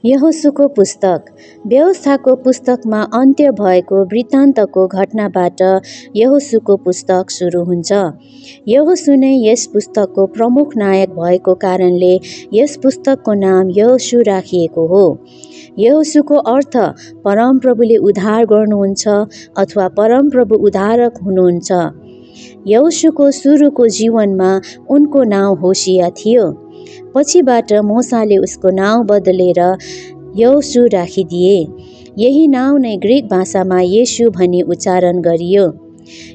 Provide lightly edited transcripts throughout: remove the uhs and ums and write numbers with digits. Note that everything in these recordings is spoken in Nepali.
यहोशूको पुस्तक। व्यवस्थाको पुस्तकमा अन्त्य भएको वृत्तान्तको घटनाबाट यहोशूको पुस्तक सुरु हुन्छ। यहोशू नै यस पुस्तकको प्रमुख नायक भएको कारणले यस पुस्तकको नाम यहोशू राखिएको हो। यहोशूको अर्थ परमप्रभुले उद्धार गर्नुहुन्छ अथवा परमप्रभु उद्धारक हुनुहुन्छ। यहोशूको सुरुको जीवनमा उनको नाउँ होसिया थियो। पछिबाट मोसाले उसको नाउँ बदलेर यहोशू राखिदिए। यही नाउँ नै ग्रीक भाषामा येशू भनी उच्चारण गरियो।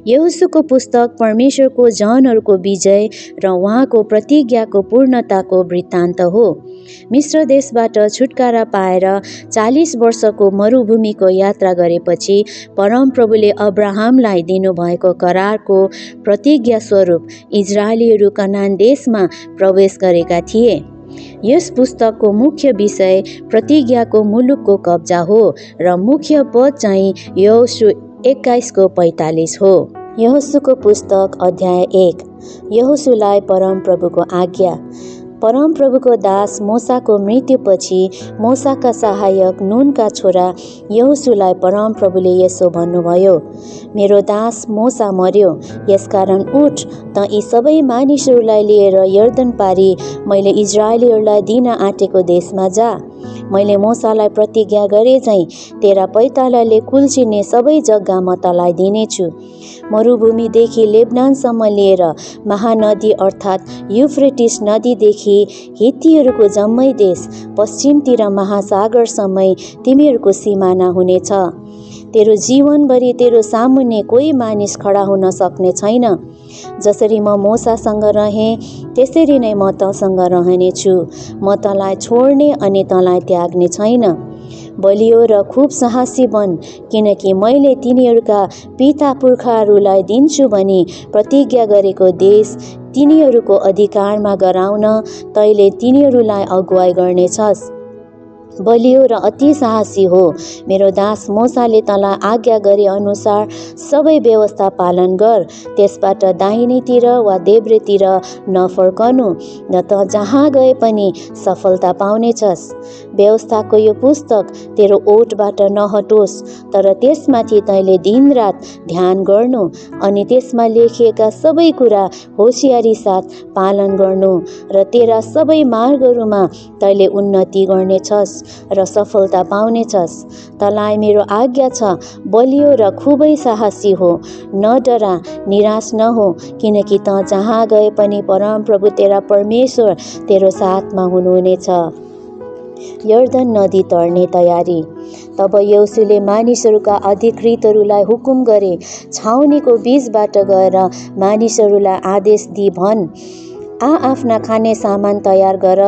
यहोशूको पुस्तक परमेश्वरको जनहरूको विजय र उहाँको प्रतिज्ञाको पूर्णताको वृत्तान्त हो। मिस्र देशबाट छुटकारा पाएर 40 वर्षको मरुभूमिको यात्रा गरेपछि परमप्रभुले अब्राहमलाई दिनुभएको करारको प्रतिज्ञा स्वरूप इजरायलीहरू कनान देशमा प्रवेश गरेका थिए। यस पुस्तकको मुख्य विषय प्रतिज्ञाको मुलुकको कब्जा हो र मुख्य पद चाहिँ यहोशू 21:45 हो। यहोशूको पुस्तक अध्याय 1। यहोशूलाई परमप्रभुको आज्ञा। परमप्रभुको दास मोसाको मृत्युपछि मोसाका सहायक नूनका छोरा यहोशूलाई परमप्रभुले यसो भन्नुभयो, मेरो दास मोसा मर्यो, यसकारण उठ त यी सबै मानिसहरूलाई लिएर यर्दन पारी मैले इजरायलीहरूलाई दिन आँटेको देशमा जा। मैले मोसालाई प्रतिज्ञा गरे झैँ तेरा पैतालाले कुल्चिने सबै जग्गा म तँलाई दिनेछु। मरुभूमिदेखि लेबनानसम्म लिएर महानदी अर्थात् युफ्रेटिस नदीदेखि हित्तीहरूको जम्मै देश पश्चिमतिर महासागरसम्मै तिमीहरूको सिमाना हुनेछ। तेरो जीवनभरि तेरो सामुन्ने कोही मानिस खडा हुन सक्ने छैन। जसरी म मोसासँग रहेँ त्यसरी नै म तँसँग रहनेछु। म तँलाई छोड्ने अनि तँलाई त्याग्ने छैन। बलियो र खुब साहसी बन, किनकि मैले तिनीहरूका पिता पुर्खाहरूलाई दिन्छु भनी प्रतिज्ञा गरेको देश तिनीहरूको अधिकारमा गराउन तैँले तिनीहरूलाई अगुवाई गर्नेछस्। बलियो र अति साहसी हो। मेरो दास मोसाले तँलाई आज्ञा गरे अनुसार सबै व्यवस्था पालन गर। त्यसबाट दाहिनेतिर वा देब्रेतिर नफर्कनु, न त जहाँ गए पनि सफलता पाउनेछस्। व्यवस्थाको यो पुस्तक तेरो ओठबाट नहटोस्, तर त्यसमाथि तैँले दिनरात ध्यान गर्नु अनि त्यसमा लेखिएका सबै कुरा होसियारी साथ पालन गर्नु र तेरा सबै मार्गहरूमा तैँले उन्नति गर्नेछस् र सफलता पाउनेछस्। तँलाई मेरो आज्ञा छ, बलियो र खुबै साहसी हो, न डरा, निराश नहो, किनकि तँ जहाँ गए पनि परमप्रभु तेरा परमेश्वर तेरो साथमा हुनुहुनेछ। यर्दन नदी तर्ने तयारी। तब यहोशूले मानिसहरूका अधिकृतहरूलाई हुकुम गरे, छाउनीको बीचबाट गएर मानिसहरूलाई आदेश दिई भन्, आफ्ना खाने सामान तयार गर,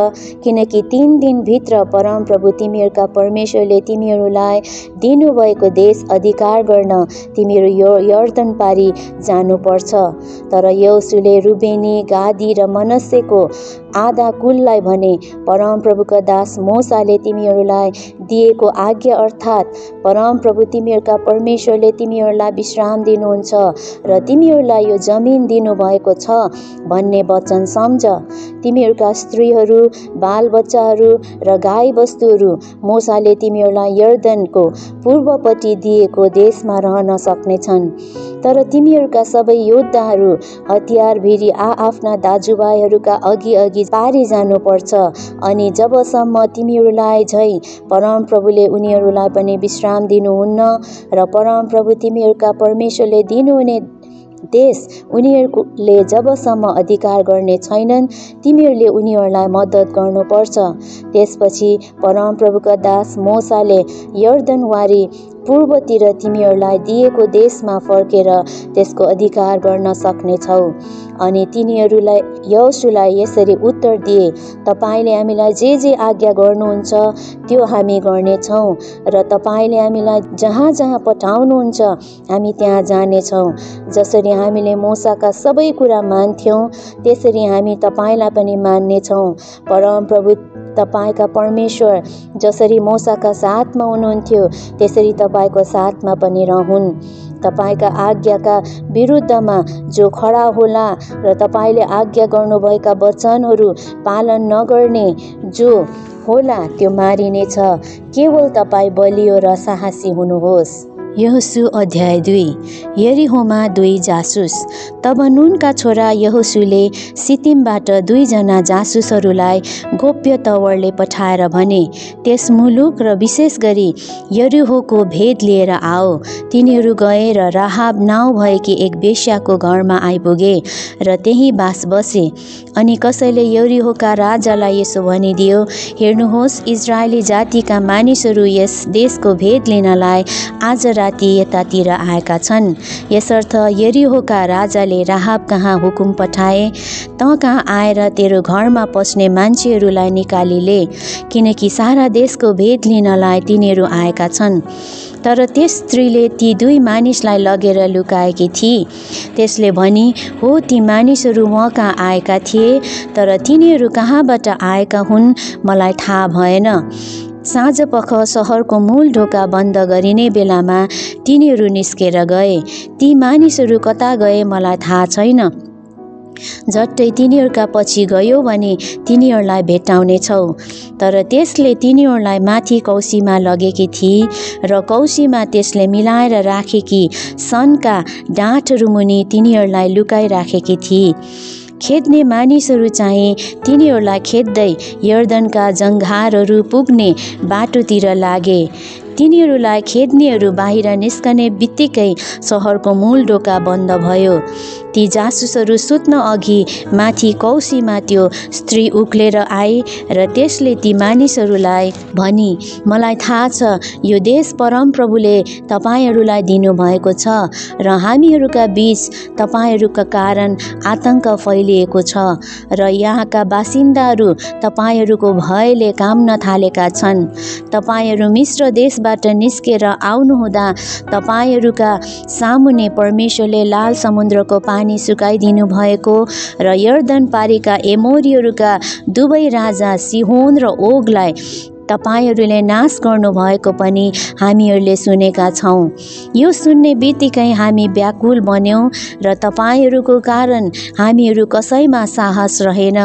किनकि 3 दिनभित्र परमप्रभु तिमीहरूका परमेश्वरले तिमीहरूलाई दिनुभएको देश अधिकार गर्न तिमीहरू यर्दन पारी जानुपर्छ। तर यहोशूले रुबेनी, गादी र मनस्सेको आधा कुललाई भने, परमप्रभुका दास मोसाले तिमीहरूलाई दिएको आज्ञा अर्थात् परमप्रभु तिमीहरूका परमेश्वरले तिमीहरूलाई विश्राम दिनुहुन्छ र तिमीहरूलाई यो जमिन दिनुभएको छ भन्ने वचन सम्झ। तिमीहरूका स्त्रीहरू, बालबच्चाहरू र गाईबस्तुहरू मोसाले तिमीहरूलाई यर्दनको पूर्वपट्टि दिएको देशमा रहन सक्नेछन्। तर तिमीहरूका सबै योद्धाहरू हतियारभिरी आफ्ना दाजुभाइहरूका अघि पारी जानुपर्छ अनि जबसम्म तिमीहरूलाई झैँ परमप्रभुले उनीहरूलाई पनि विश्राम दिनुहुन्न र परमप्रभु तिमीहरूका परमेश्वरले दिनुहुने देश उनीहरूले जबसम्म अधिकार गर्ने छैनन् तिमीहरूले उनीहरूलाई मद्दत गर्नुपर्छ। त्यसपछि परमप्रभुका दास मोसाले यर्दनवारी पूर्वतिर तिमीहरूलाई दिएको देशमा फर्केर त्यसको अधिकार गर्न सक्नेछौ। अनि तिनीहरूलाई यहोशूलाई यसरी उत्तर दिए, तपाईले हामीलाई जे आज्ञा गर्नुहुन्छ त्यो हामी गर्नेछौँ र तपाईले हामीलाई जहाँ जहाँ पठाउनुहुन्छ हामी त्यहाँ जानेछौँ। जसरी हामीले मोसाका सबै कुरा मान्थ्यौँ त्यसरी हामी तपाईँलाई पनि मान्नेछौँ। परमप्रभु तपाईँका परमेश्वर जसरी मोसाका साथमा हुनुहुन्थ्यो त्यसरी तपाईँको साथमा पनि रहून्। तपाईँका आज्ञाका विरुद्धमा जो खडा होला र तपाईँले आज्ञा गर्नुभएका वचनहरू पालन नगर्ने जो होला त्यो मारिनेछ, केवल तपाईँ बलियो र साहसी हुनुहोस्। यहोशू अध्याय 2। यरीहोमा 2 जासुस। तब नूनका छोरा यहोशूले सितिमबाट 2 जना जासुसहरूलाई गोप्य तवरले पठाएर भने, त्यस मुलुक र विशेष गरी यरीहोको भेद लिएर आओ। तिनीहरू गए र राहाब नाउँ भएकी एक वेश्याको घरमा आइपुगे र त्यहीँ बास बसे। अनि कसैले यरीहोका राजालाई यसो भनिदियो, हेर्नुहोस्, इजरायली जातिका मानिसहरू यस देशको भेद लिनलाई आज राति यतातिर आएका छन्। यसर्थ यरीहोका राजाले राहाब कहाँ हुकुम पठाए, त कहाँ आएर तेरो घरमा पस्ने मान्छेहरूलाई निकालिले, किनकि सारा देशको भेद लिनलाई तिनीहरू आएका छन्। तर त्यस स्त्रीले ती 2 मानिसलाई लगेर लुकाएकी थिई। त्यसले भनी, हो, ती मानिसहरू म कहाँ आएका थिए, तर तिनीहरू कहाँबाट आएका हुन् मलाई थाहा भएन। साँझपख सहरको मूल ढोका बन्द गरिने बेलामा तिनीहरू निस्केर गए। ती मानिसहरू कता गए मलाई थाहा छैन। झट्टै तिनीहरूका पछि गयो भने तिनीहरूलाई भेटाउनेछौ। तर त्यसले तिनीहरूलाई माथि कौसीमा लगेकी थिई र कौसीमा त्यसले मिलाएर राखेकी सनका डाँठहरू मुनि तिनीहरूलाई लुकाइराखेकी थिई। खेद्ने मानिसहरू चाहिँ तिनीहरूलाई खेद्दै यर्दनका जङ्घारहरू पुग्ने बाटोतिर लागे। तिनीहरूलाई खेद्नेहरू बाहिर निस्कने बित्तिकै सहरको मूल ढोका बन्द भयो। ती जासुसहरू सुत्न अघि माथि कौसीमा त्यो स्त्री उक्लेर आई र त्यसले ती मानिसहरूलाई भनी, मलाई थाहा छ यो देश परमप्रभुले तपाईँहरूलाई दिनुभएको छ र हामीहरूका बीच तपाईँहरूका कारण आतंक फैलिएको छ र यहाँका बासिन्दाहरू तपाईँहरूको भयले काम्न थालेका छन्। तपाईँहरू मिस्र देशबाट निस्केर आउनुहुँदा तपाईँहरूका सामुन्ने परमेश्वरले लाल समुद्रको पानी सुकाइदिनु भएको र यर्दन पारीका एमोरीहरूका 2 राजा सिहोन र ओगलाई तपाईँहरूले नाश गर्नुभएको पनि हामीहरूले सुनेका छौँ। यो सुन्ने बित्तिकै हामी व्याकुल बन्यौँ र तपाईँहरूको कारण हामीहरू कसैमा साहस रहेन,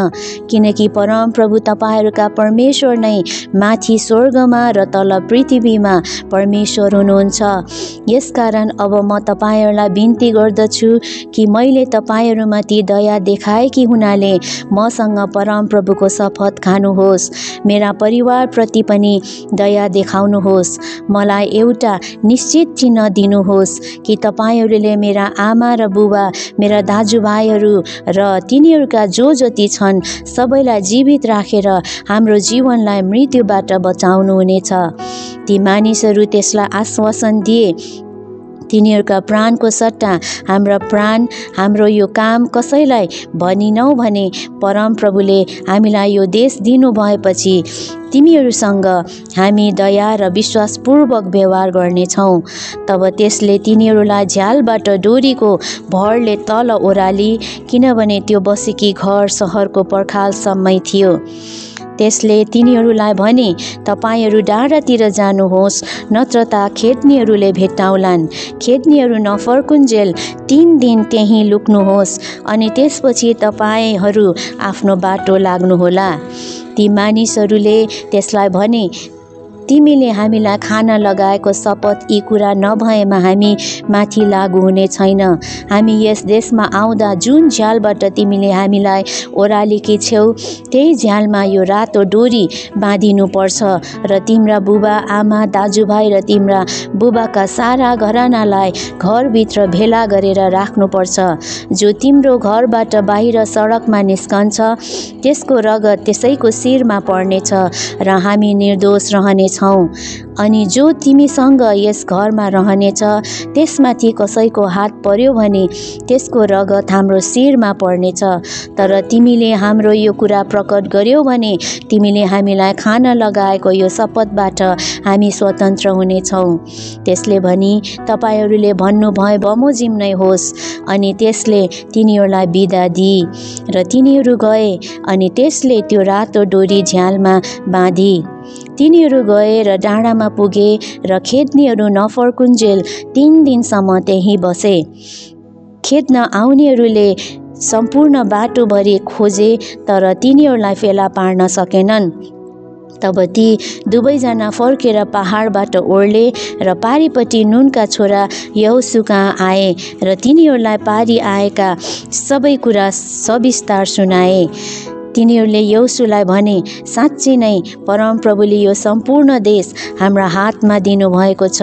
किनकि परमप्रभु तपाईँहरूका परमेश्वर नै माथि स्वर्गमा र तल पृथ्वीमा परमेश्वर हुनुहुन्छ। यसकारण अब म तपाईँहरूलाई बिन्ती गर्दछु कि मैले तपाईँहरूमाथि दया देखाएकी हुनाले मसँग परमप्रभुको शपथ खानुहोस्। मेरा परिवारप्रति पनि दया देखाउनुहोस्। मलाई एउटा निश्चित चिन्ह दिनुहोस् कि तपाईँहरूले मेरा आमा र बुबा, मेरा दाजुभाइहरू र तिनीहरूका जो जति छन् सबैलाई जीवित राखेर हाम्रो जीवनलाई मृत्युबाट बचाउनुहुनेछ। ती मानिसहरू त्यसलाई आश्वासन दिए, तिनीहरूका प्राणको सट्टा हाम्रा प्राण, हाम्रो यो काम कसैलाई भनिनौ भने परमप्रभुले हामीलाई यो देश दिनु भएपछि तिमीहरूसँग हामी दया र विश्वासपूर्वक व्यवहार गर्नेछौँ। तब त्यसले तिनीहरूलाई झ्यालबाट डोरीको भरले तल ओह्राली, किनभने त्यो बसेकी घर सहरको पर्खालसम्मै थियो। त्यसले तिनीहरूलाई भने, तपाईँहरू डाँडातिर जानुहोस्, नत्र त खेद्नेहरूले भेट्टाउलान्। खेद्नेहरू नफर्कुन्जेल 3 दिन त्यहीँ लुक्नुहोस्, अनि त्यसपछि तपाईँहरू आफ्नो बाटो लाग्नुहोला। ती मानिसहरूले त्यसलाई भने, तिमीले हामीलाई खान लगाएको शपथ यी कुरा नभएमा हामी माथि लागु हुने छैन। हामी यस देशमा आउँदा जुन झ्यालबाट तिमीले हामीलाई ओह्रालेकी छेउ त्यही झ्यालमा यो रातो डोरी बाँधिनुपर्छ र तिम्रा बुबा, आमा, दाजुभाइ र तिम्रा बुबाका सारा घरानालाई घरभित्र भेला गरेर राख्नुपर्छ। जो तिम्रो घरबाट बाहिर सडकमा निस्कन्छ त्यसको रगत त्यसैको शिरमा पर्नेछ र हामी निर्दोष रहनेछौँ। अनि जो तिमीसँग यस घरमा रहनेछ त्यसमाथि कसैको हात पर्यो भने त्यसको रगत हाम्रो शिरमा पर्नेछ। तर तिमीले हाम्रो यो कुरा प्रकट गर्यौ भने तिमीले हामीलाई खान लगाएको यो शपथबाट हामी स्वतन्त्र हुनेछौँ। त्यसले भनी, तपाईँहरूले भन्नुभए बमोजिम नै होस्। अनि त्यसले तिनीहरूलाई बिदा दिई र तिनीहरू गए। अनि त्यसले त्यो रातो डोरी झ्यालमा बाँधी तिनीहरू गए र डाँडामा पुगे र खेद्नेहरू नफर्कुन्जेल 3 दिनसम्म त्यहीँ बसे। खेद्न आउनेहरूले सम्पूर्ण बाटोभरि खोजे तर तिनीहरूलाई फेला पार्न सकेनन्। तब ती दुवैजना फर्केर पहाडबाट ओर्ले र पारिपट्टि नूनका छोरा यहोशुकहाँ आए र तिनीहरूलाई पारी आएका सबै कुरा सविस्तार सुनाए। तिनीहरूले यहोशुलाई भने, साँच्चै नै परमप्रभुले यो सम्पूर्ण देश हाम्रा हातमा दिनुभएको छ।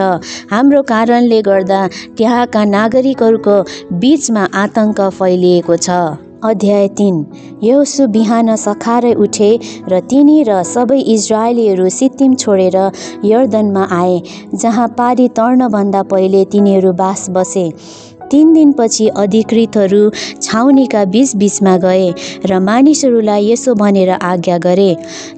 हाम्रो कारणले गर्दा त्यहाँका नागरिकहरूको बीचमा आतंक फैलिएको छ। अध्याय 3। यहोशु बिहान सखारै उठे र तिनी र सबै इजरायलीहरू सित्तिम छोडेर यर्दनमा आए, जहाँ पारी तर्नभन्दा पहिले तिनीहरू बास बसे। 3 दिनपछि अधिकृतहरू छाउनीका बीचमा गए र मानिसहरूलाई यसो भनेर आज्ञा गरे,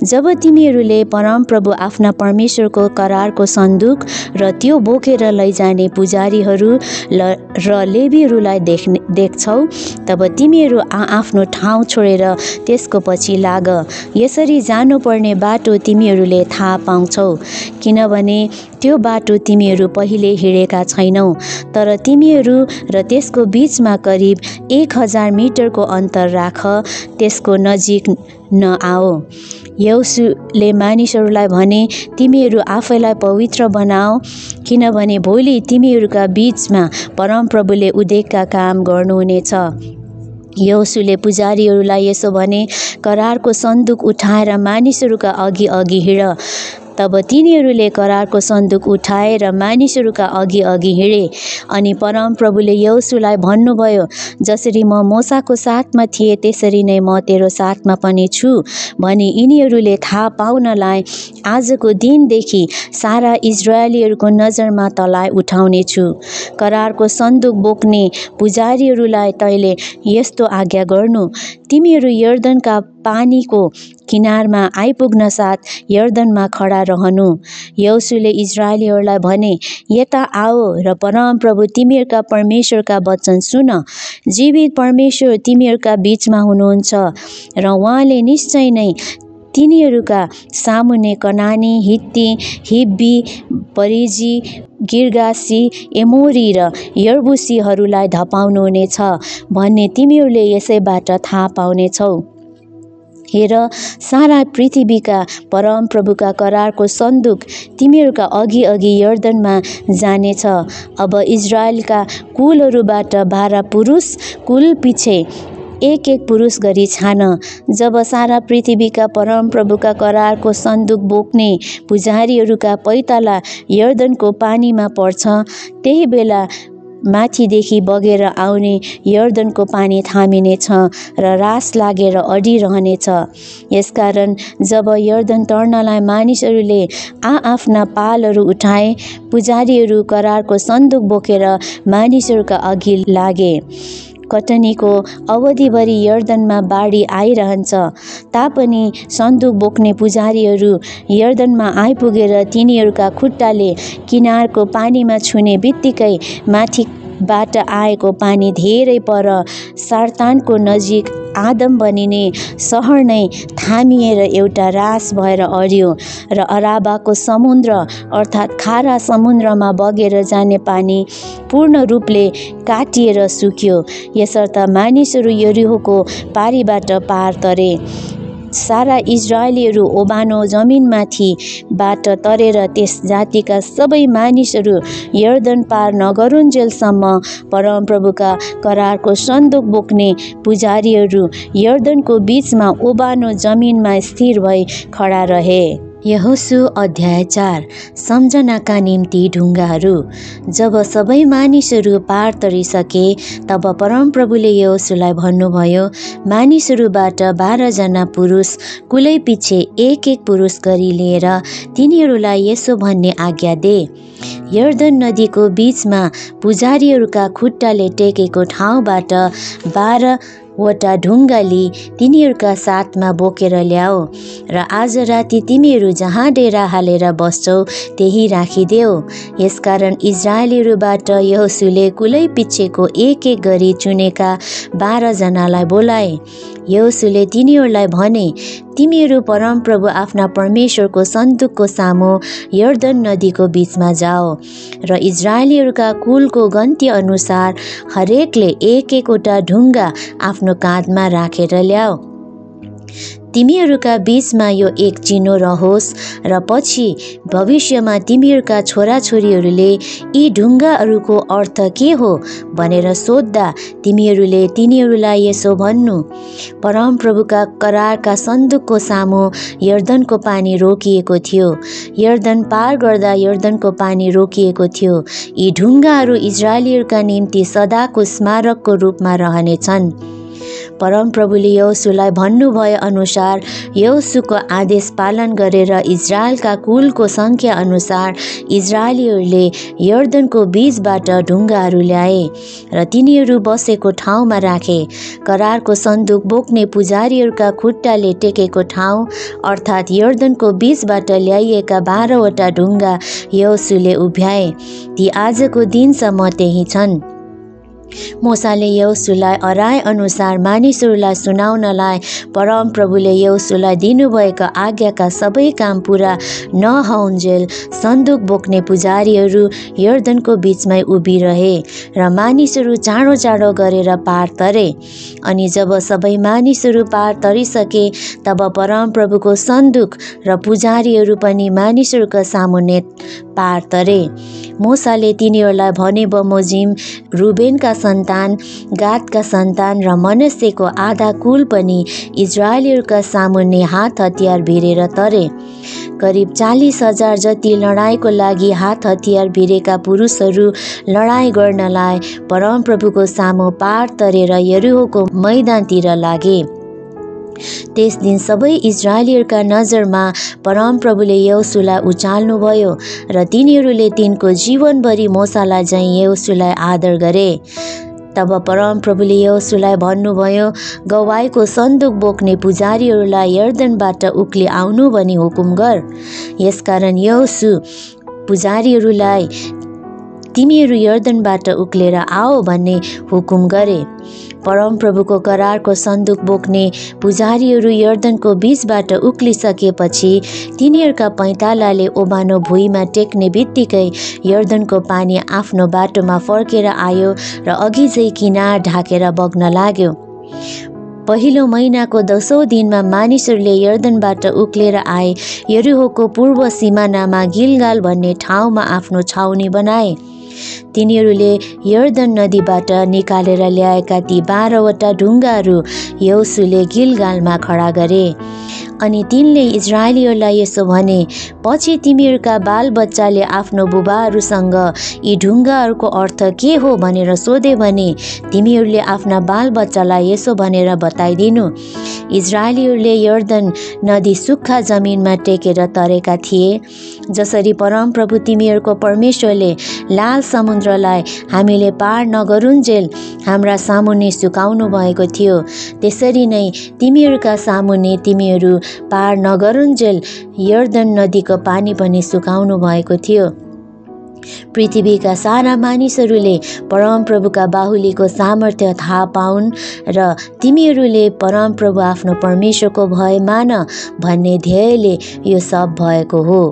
जब तिमीहरूले परमप्रभु आफ्ना परमेश्वरको करारको सन्दुक र त्यो बोकेर लैजाने पुजारीहरू र लेवीहरूलाई देख्छौ, तब तिमीहरू आफ्नो ठाउँ छोडेर त्यसको पछि लाग। यसरी जानुपर्ने बाटो तिमीहरूले थाहा पाउँछौ, किनभने त्यो बाटो तिमीहरू पहिले हिँडेका छैनौ। तर तिमीहरू र त्यसको बीचमा करिब 1000 मिटरको अन्तर राख, त्यसको नजिक नआओ। यहोशुले मानिसहरूलाई भने, तिमीहरू आफैलाई पवित्र बनाओ, किनभने भोलि तिमीहरूका बीचमा परमप्रभुले उद्धारका काम गर्नुहुनेछ। यहोशुले पुजारीहरूलाई यसो भने, करारको सन्दुक उठाएर मानिसहरूका अघि अघि हिँड। तब तिनीहरूले करारको सन्दुक उठाएर मानिसहरूका अघि अघि हिँडे। अनि परमप्रभुले यहोशुलाई भन्नुभयो, जसरी म मोसाको साथमा थिएँ त्यसरी नै म तेरो साथमा पनि छु भनी यिनीहरूले थाहा पाउनलाई आजको दिनदेखि सारा इजरायलीहरूको नजरमा तँलाई उठाउने छु। करारको सन्दुक बोक्ने पुजारीहरूलाई तैँले यस्तो आज्ञा गर्नु, तिमीहरू यर्दनका पानीको किनारमा आइपुग्न साथ यर्दनमा खडा रहनु। यहोशुले इजरायलीहरूलाई भने, यता आओ र परमप्रभु तिमीहरूका परमेश्वरका वचन सुन। जीवित परमेश्वर तिमीहरूका बीचमा हुनुहुन्छ र उहाँले निश्चय नै तिनीहरूका सामुन्ने कनानी, हित्ती, हिब्बी, परिजी, गिर्गासी, एमोरी र यर्बुसीहरूलाई धपाउनुहुनेछ भन्ने तिमीहरूले यसैबाट थाहा पाउनेछौ। हेर, सारा पृथ्वीका परमप्रभुका करारको सन्दुक तिमीहरूका अघि अघि यर्दनमा जानेछ। अब इजरायलका कुलहरूबाट 12 पुरुष कुल पछि एक पुरुष गरी छान। जब सारा पृथ्वीका परमप्रभुका करारको सन्दुक बोक्ने पुजारीहरूका पैताला यर्दनको पानीमा पर्छ, त्यही बेला माथिदेखि बगेर आउने यर्दनको पानी थामिनेछ र रास लागेर अडिरहनेछ। यसकारण जब यर्दन तर्नलाई मानिसहरूले आफ्ना पालहरू उठाए, पुजारीहरू करारको सन्दुक बोकेर मानिसहरूका अघि लागे। कटनीको अवधिभरि यर्दनमा बाढी आइरहन्छ, तापनि सन्दुक बोक्ने पुजारीहरू यर्दनमा आइपुगेर तिनीहरूका खुट्टाले किनारको पानीमा छुने बित्तिकै माथिबाट आएको पानी धेरै पर सारतानको नजिक आदम बनिने सहर नै थामिएर एउटा रास भएर अड्यो र अराबाको समुद्र अर्थात् खारा समुद्रमा बगेर जाने पानी पूर्ण रूपले काटिएर सुक्यो। यसर्थ मानिसहरू यरीहोको पारीबाट पार तरे। सारा इजरायलीहरू ओबानो जमिनमाथिबाट तरेर त्यस जातिका सबै मानिसहरू यर्दन पार नगरुन्जेलसम्म परमप्रभुका करारको सन्दुक बोक्ने पुजारीहरू यर्दनको बीचमा ओबानो जमिनमा स्थिर भई खडा रहे। यहोशु अध्याय 4। सम्झनाका निम्ति ढुङ्गाहरू। जब सबै मानिसहरू पार तरिसके, तब परमप्रभुले यहोशुलाई भन्नुभयो, मानिसहरूबाट 12 जना पुरुष कुलै पछि एक पुरुष गरी लिएर तिनीहरूलाई यसो भन्ने आज्ञा दे, यर्दन नदीको बीचमा पुजारीहरूका खुट्टाले टेकेको ठाउँबाट 12 वटा ढुङ्गा लिई तिनीहरूका साथमा बोकेर ल्याऊ र आज राति तिमीहरू जहाँ डेरा हालेर बस्छौ त्यही राखिदेऊ। यसकारण इजरायलीहरूबाट यहोशुले कुलै पिछेको एक गरी चुनेका 12 जनालाई बोलाए। यहोशुले तिनीहरूलाई भने, तिमीहरू परमप्रभु आफ्ना परमेश्वरको सन्दुकको सामु यर्दन नदीको बीचमा जाओ र इजरायलीहरूका कुलको गन्ती अनुसार हरेकले एक वटा ढुङ्गा आफ्नो काँधमा राखेर ल्याऊ। तिमीहरूका बीचमा यो एक चिनो रहोस् र पछि भविष्यमा तिमीहरूका छोराछोरीहरूले यी ढुङ्गाहरूको अर्थ के हो भनेर सोध्दा तिमीहरूले तिनीहरूलाई यसो भन्नु, परमप्रभुका करारका सन्दुकको सामु यर्दनको पानी रोकिएको थियो। यर्दन पार गर्दा यर्दनको पानी रोकिएको थियो। यी ढुङ्गाहरू इजरायलीहरूका निम्ति सदाको स्मारकको रूपमा रहनेछन्। परमप्रभुले यहोशूलाई भन्नुभए अनुसार यहोशूको आदेश पालन गरेर इजरायलका कुलको सङ्ख्या अनुसार इजरायलीहरूले यर्दनको बीचबाट ढुङ्गाहरू ल्याए र तिनीहरू बसेको ठाउँमा राखे। करारको सन्दुक बोक्ने पुजारीहरूका खुट्टाले टेकेको ठाउँ अर्थात् यर्दनको बीचबाट ल्याइएका 12वटा ढुङ्गा यहोशूले उभ्याए। ती आजको दिनसम्म त्यही छन्। मोसाले यहोशूलाई अराए अनुसार मानिसहरूलाई सुनाउनलाई परमप्रभुले यहोशूलाई दिनुभएका आज्ञाका सबै काम पूरा नहुन्जेल सन्दुक बोक्ने पुजारीहरू यर्दनको बीचमै उभिरहे र मानिसहरू चाँडो चाँडो गरेर पार तरे। अनि जब सबै मानिसहरू पार तरिसके तब परमप्रभुको सन्दुक र पुजारीहरू पनि मानिसहरूका सामुन्ने पार तरे। मोसाले तिनीहरूलाई भने, बमोजिम, रुबेनका सन्तान, गादका सन्तान र मनस्सेको आधा कुल पनि इजरायलीहरूका सामुन्ने हात हतियार भिरेर तरे। करिब 40,000 जति लडाईँको लागि हात हतियार भिरेका पुरुषहरू लडाईँ गर्नलाई परमप्रभुको सामु पार तरेर यरीहोको मैदानतिर लागे। त्यस दिन सबै इजरायलीहरूका नजरमा परमप्रभुले यहोशूलाई उचाल्नुभयो र तिनीहरूले तिनको जीवनभरि मोसालाई झैँ यहोशूलाई आदर गरे। तब परमप्रभुले यहोशूलाई भन्नुभयो, गवाईको सन्दुक बोक्ने पुजारीहरूलाई यर्दनबाट उक्ली आउनु भनी हुकुम गर। यसकारण यहोशू पुजारीहरूलाई तिमीहरू यर्दनबाट उक्लेर आओ भन्ने हुकुम गरे। परमप्रभुको करारको सन्दुक बोक्ने पुजारीहरू यर्दनको बीचबाट उक्लिसकेपछि तिनीहरूका पैतालाले ओबानो भुइँमा टेक्ने बित्तिकै यर्दनको पानी आफ्नो बाटोमा फर्केर आयो र अघि झै किनार ढाकेर बग्न लाग्यो। पहिलो महिनाको 10औं दिनमा मानिसहरूले यर्दनबाट उक्लेर आए यरीहोको पूर्व सिमानामा गिलगाल भन्ने ठाउँमा आफ्नो छाउनी बनाए। तिनीहरूले यर्दन नदीबाट निकालेर ल्याएका ती 12वटा ढुङ्गाहरू यहोशूले गिलगालमा खडा गरे। अनि तिनले इजरायलीहरूलाई यसो भने, पछि तिमीहरूका बालबच्चाले आफ्नो बुबाहरूसँग यी ढुङ्गाहरूको अर्थ के हो भनेर सोधे भने तिमीहरूले आफ्ना बालबच्चालाई यसो भनेर बताइदिनु, इजरायलीहरूले यर्दन नदी सुक्खा जमिनमा टेकेर तरेका थिए। जसरी परमप्रभु तिमीहरूको परमेश्वरले लाल समुद्रलाई हामीले पार नगरुन्जेल हाम्रा सामुन्ने सुकाउनु भएको थियो, त्यसरी नै तिमीहरूका सामुन्ने तिमीहरू पार नगरुन्जेल यर्दन नदीको पानी पनि सुकाउनु भएको थियो। पृथ्वीका सारा मानिसहरूले परमप्रभुका बाहुलीको सामर्थ्य थाहा पाउन् र तिमीहरूले परमप्रभु आफ्नो परमेश्वरको भय मान भन्ने ध्येयले यो सब भएको हो।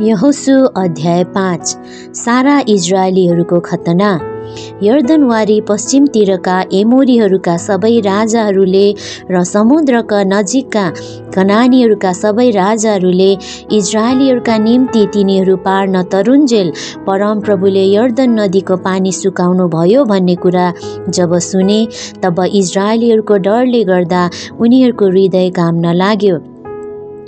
यहोशू अध्याय 5। सारा इजरायलीहरूको खतना। यर्दनवारी पश्चिमतिरका एमोरीहरूका सबै राजाहरूले र समुद्रका नजिकका कनानीहरूका सबै राजाहरूले इजरायलीहरूका निम्ति तिनीहरू पार नतरुन्जेल परमप्रभुले यर्दन नदीको पानी सुकाउनु भयो भन्ने कुरा जब सुने तब इजरायलीहरूको डरले गर्दा उनीहरूको हृदय काम्न लाग्यो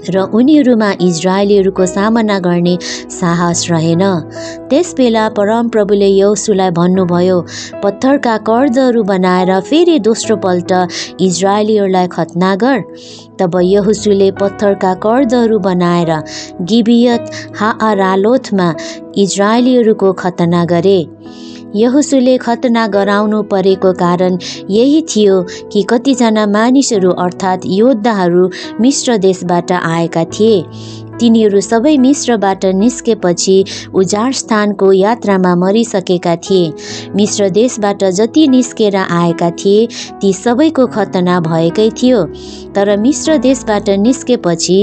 र उनीहरूमा इजरायलीहरूको सामना गर्ने साहस रहेन। त्यसबेला परमप्रभुले यहोशूलाई भन्नुभयो, पत्थरका कर्दहरू बनाएर फेरि दोस्रोपल्ट इजरायलीहरूलाई खतना गर। तब यहोशूले पत्थरका कर्दहरू बनाएर गिबियत हाअरालोथमा इजरायलीहरूको खतना गरे। यहोशूले खतना गराउनु परेको कारण यही थियो कि कतिजना मानिसहरू अर्थात् योद्धाहरू मिश्र देशबाट आएका थिए। तिनीहरू सबै मिस्रबाट निस्केपछि उजाड स्थानको यात्रामा मरिसकेका थिए। मिस्र देशबाट जति निस्केर आएका थिए ती सबैको खतना भएकै थियो। तर मिस्र देशबाट निस्केपछि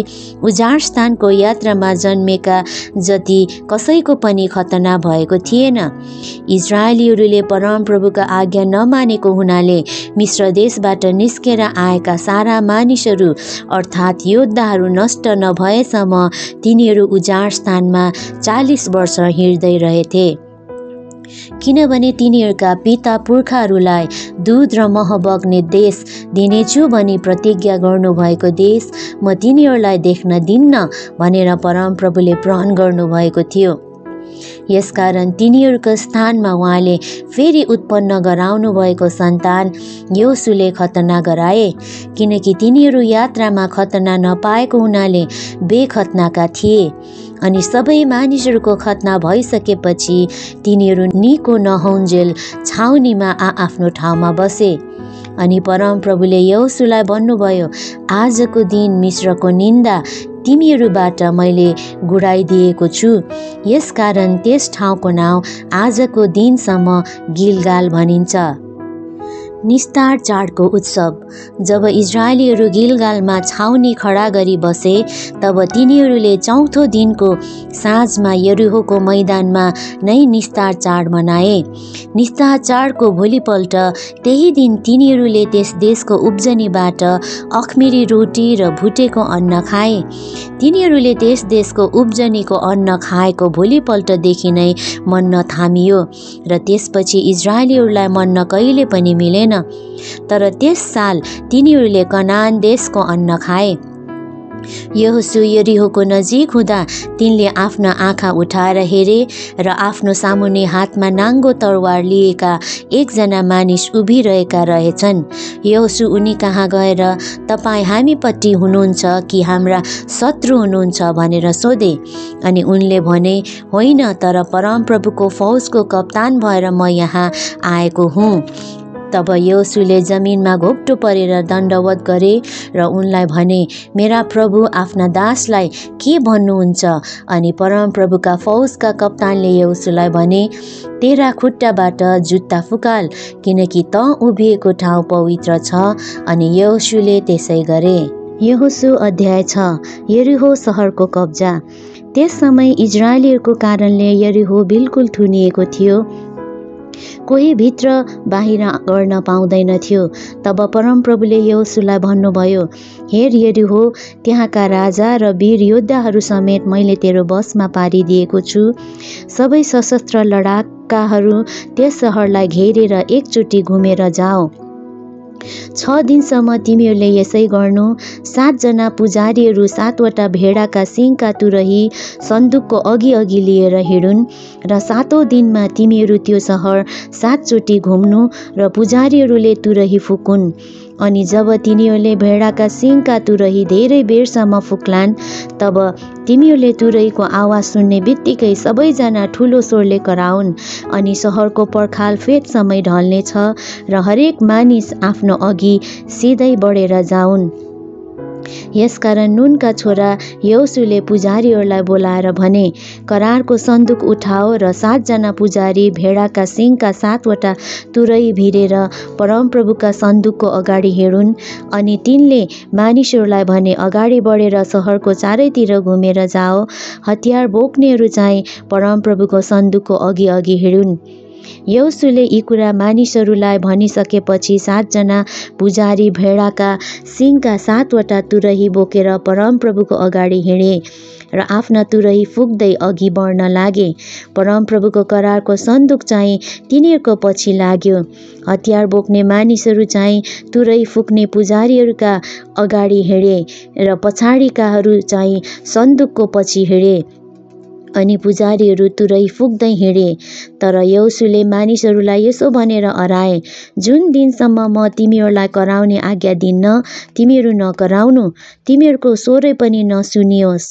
उजाड स्थानको यात्रामा जन्मेका जति कसैको पनि खतना भएको थिएन। इजरायलीहरूले परमप्रभुका आज्ञा नमानेको हुनाले मिस्र देशबाट निस्केर आएका सारा मानिसहरू अर्थात् योद्धाहरू नष्ट नभएसम्म तिनीहरू उजाड स्थानमा 40 वर्ष हिँड्दै रहेथे। किनभने तिनीहरूका पिता पुर्खाहरूलाई दूध र मह बग्ने देश दिनेछु भनी प्रतिज्ञा गर्नुभएको देश म तिनीहरूलाई देख्न दिन्न भनेर परमप्रभुले प्रण गर्नुभएको थियो। यसकारण तिनीहरूको स्थानमा उहाँले फेरि उत्पन्न गराउनु भएको सन्तान योसुले खतना गराए, किनकि तिनीहरू यात्रामा खतना नपाएको हुनाले बेखतनाका थिए। अनि सबै मानिसहरूको खतना भइसकेपछि तिनीहरू निको नहुन्जेल छाउनीमा आफ्नो ठाउँमा बसे। अनि परमप्रभुले योसुलाई भन्नुभयो, आजको दिन मिस्रको निन्दा तिमीहरूबाट मैले गुडाइदिएको छु। यसकारण त्यस ठाउँको नाउँ आजको दिनसम्म गिलगाल भनिन्छ। निस्तार चाडको उत्सव। जब इजरायलीहरू गिलगालमा छाउनी खडा गरी बसे तब तिनीहरूले चौथो दिनको साँझमा यरीहोको मैदानमा नै निस्तार चाड मनाए। निस्तार चाडको भोलिपल्ट त्यही दिन तिनीहरूले त्यस देशको उब्जनीबाट अखमिरी रोटी र भुटेको अन्न खाए। तिनीहरूले त्यस देशको उब्जनीको अन्न खाएको भोलिपल्टदेखि नै मन्न थामियो र त्यसपछि इजरायलीहरूलाई मन्न कहिले पनि मिलेन। तर त्यस साल तिनीहरूले कनान देशको अन्न खाए। यहोशू यरीहोको नजिक हुँदा तिनले आफ्ना आँखा उठाएर हेरे र आफ्नो सामुन्ने हातमा नाङ्गो तरवार लिएका एकजना मानिस उभिरहेका रहेछन्। यहोशू उनी कहाँ गएर तपाईँ हामीपट्टि हुनुहुन्छ कि हाम्रा शत्रु हुनुहुन्छ भनेर सोधे। अनि उनले भने, होइन, तर परमप्रभुको फौजको कप्तान भएर म यहाँ आएको हुँ। तब योसुले जमिनमा घोप्टो परेर दण्डवत गरे र उनलाई भने, मेरा प्रभु आफ्ना दासलाई के भन्नुहुन्छ? अनि परमप्रभुका फौजका कप्तानले योसुलाई भने, तेरा खुट्टाबाट जुत्ता फुकाल, किनकि त उभिएको ठाउँ पवित्र छ। अनि योसुले त्यसै गरे। यहोशू अध्याय 6। यरीहो सहरको कब्जा। त्यस समय इजरायलीहरूको कारणले यरीहो बिल्कुल थुनिएको थियो, कोही भित्र बाहिर गर्न पाउँदैन थियो। तब परमप्रभुले यहोशूलाई भन्नुभयो, हेर यरीहो, त्यहाँका राजा र वीर योद्धाहरू समेत मैले तेरो बसमा पारिदिएको छु। सबै सशस्त्र लडाकाहरू त्यस सहरलाई घेरेर एकचोटि घुमेर जाओ। 6 दिनसम्म तिमीहरूले यसै गर्नु। 7 जना पुजारीहरू 7 वटा भेडाका सिङका तुरही सन्दुकको अघि अघि लिएर हिँडुन् र 7औं दिनमा तिमीहरू त्यो सहर 7 चोटि घुम्नु र पुजारीहरूले तुरही फुकुन्। अनि जब तिनीहरूले भेडाका सिङका तुरही धेरै बेरसम्म फुक्लान् तब तिमीहरूले तुरहीको आवाज सुन्ने बित्तिकै सबैजना ठुलो स्वरले कराउन्। अनि सहरको पर्खाल फेद समय ढल्नेछ र हरेक मानिस आफ्नो अघि सिधै बढेर जाउन्। यसकारण नूनका छोरा यहोशूले पुजारीहरूलाई बोलाएर भने, करारको सन्दुक उठाओ र 7 जना पुजारी भेडाका सिङका 7 वटा तुरही भिरेर परमप्रभुका सन्दुकको अगाडि हिँडुन्। अनि तिनले मानिसहरूलाई भने, अगाडि बढेर सहरको चारैतिर घुमेर जाओ। हतियार बोक्नेहरू चाहिँ परमप्रभुको सन्दुकको अघि अघि हिँडुन्। यहोशूले यी कुरा मानिसहरूलाई भनिसकेपछि 7 जना पुजारी भेडाका सिङका 7 वटा तुरही बोकेर परमप्रभुको अगाडि हिँडे र आफ्ना तुरही फुक्दै अघि बढ्न लागे। परमप्रभुको करारको सन्दुक चाहिँ तिनीहरूको पछि लाग्यो। हतियार बोक्ने मानिसहरू चाहिँ तुरही फुक्ने पुजारीहरूका अगाडि हिँडे र पछाडिकाहरू चाहिँ सन्दुकको पछि हिँडे। अनि पुजारीहरू तुरै फुक्दै हिँडे। तर यहोशूले मानिसहरूलाई यसो भनेर हराए, जुन दिनसम्म म तिमीहरूलाई कराउने आज्ञा दिन्न, तिमीहरू नकराउनु, तिमीहरूको स्वरै पनि नसुनियोस्,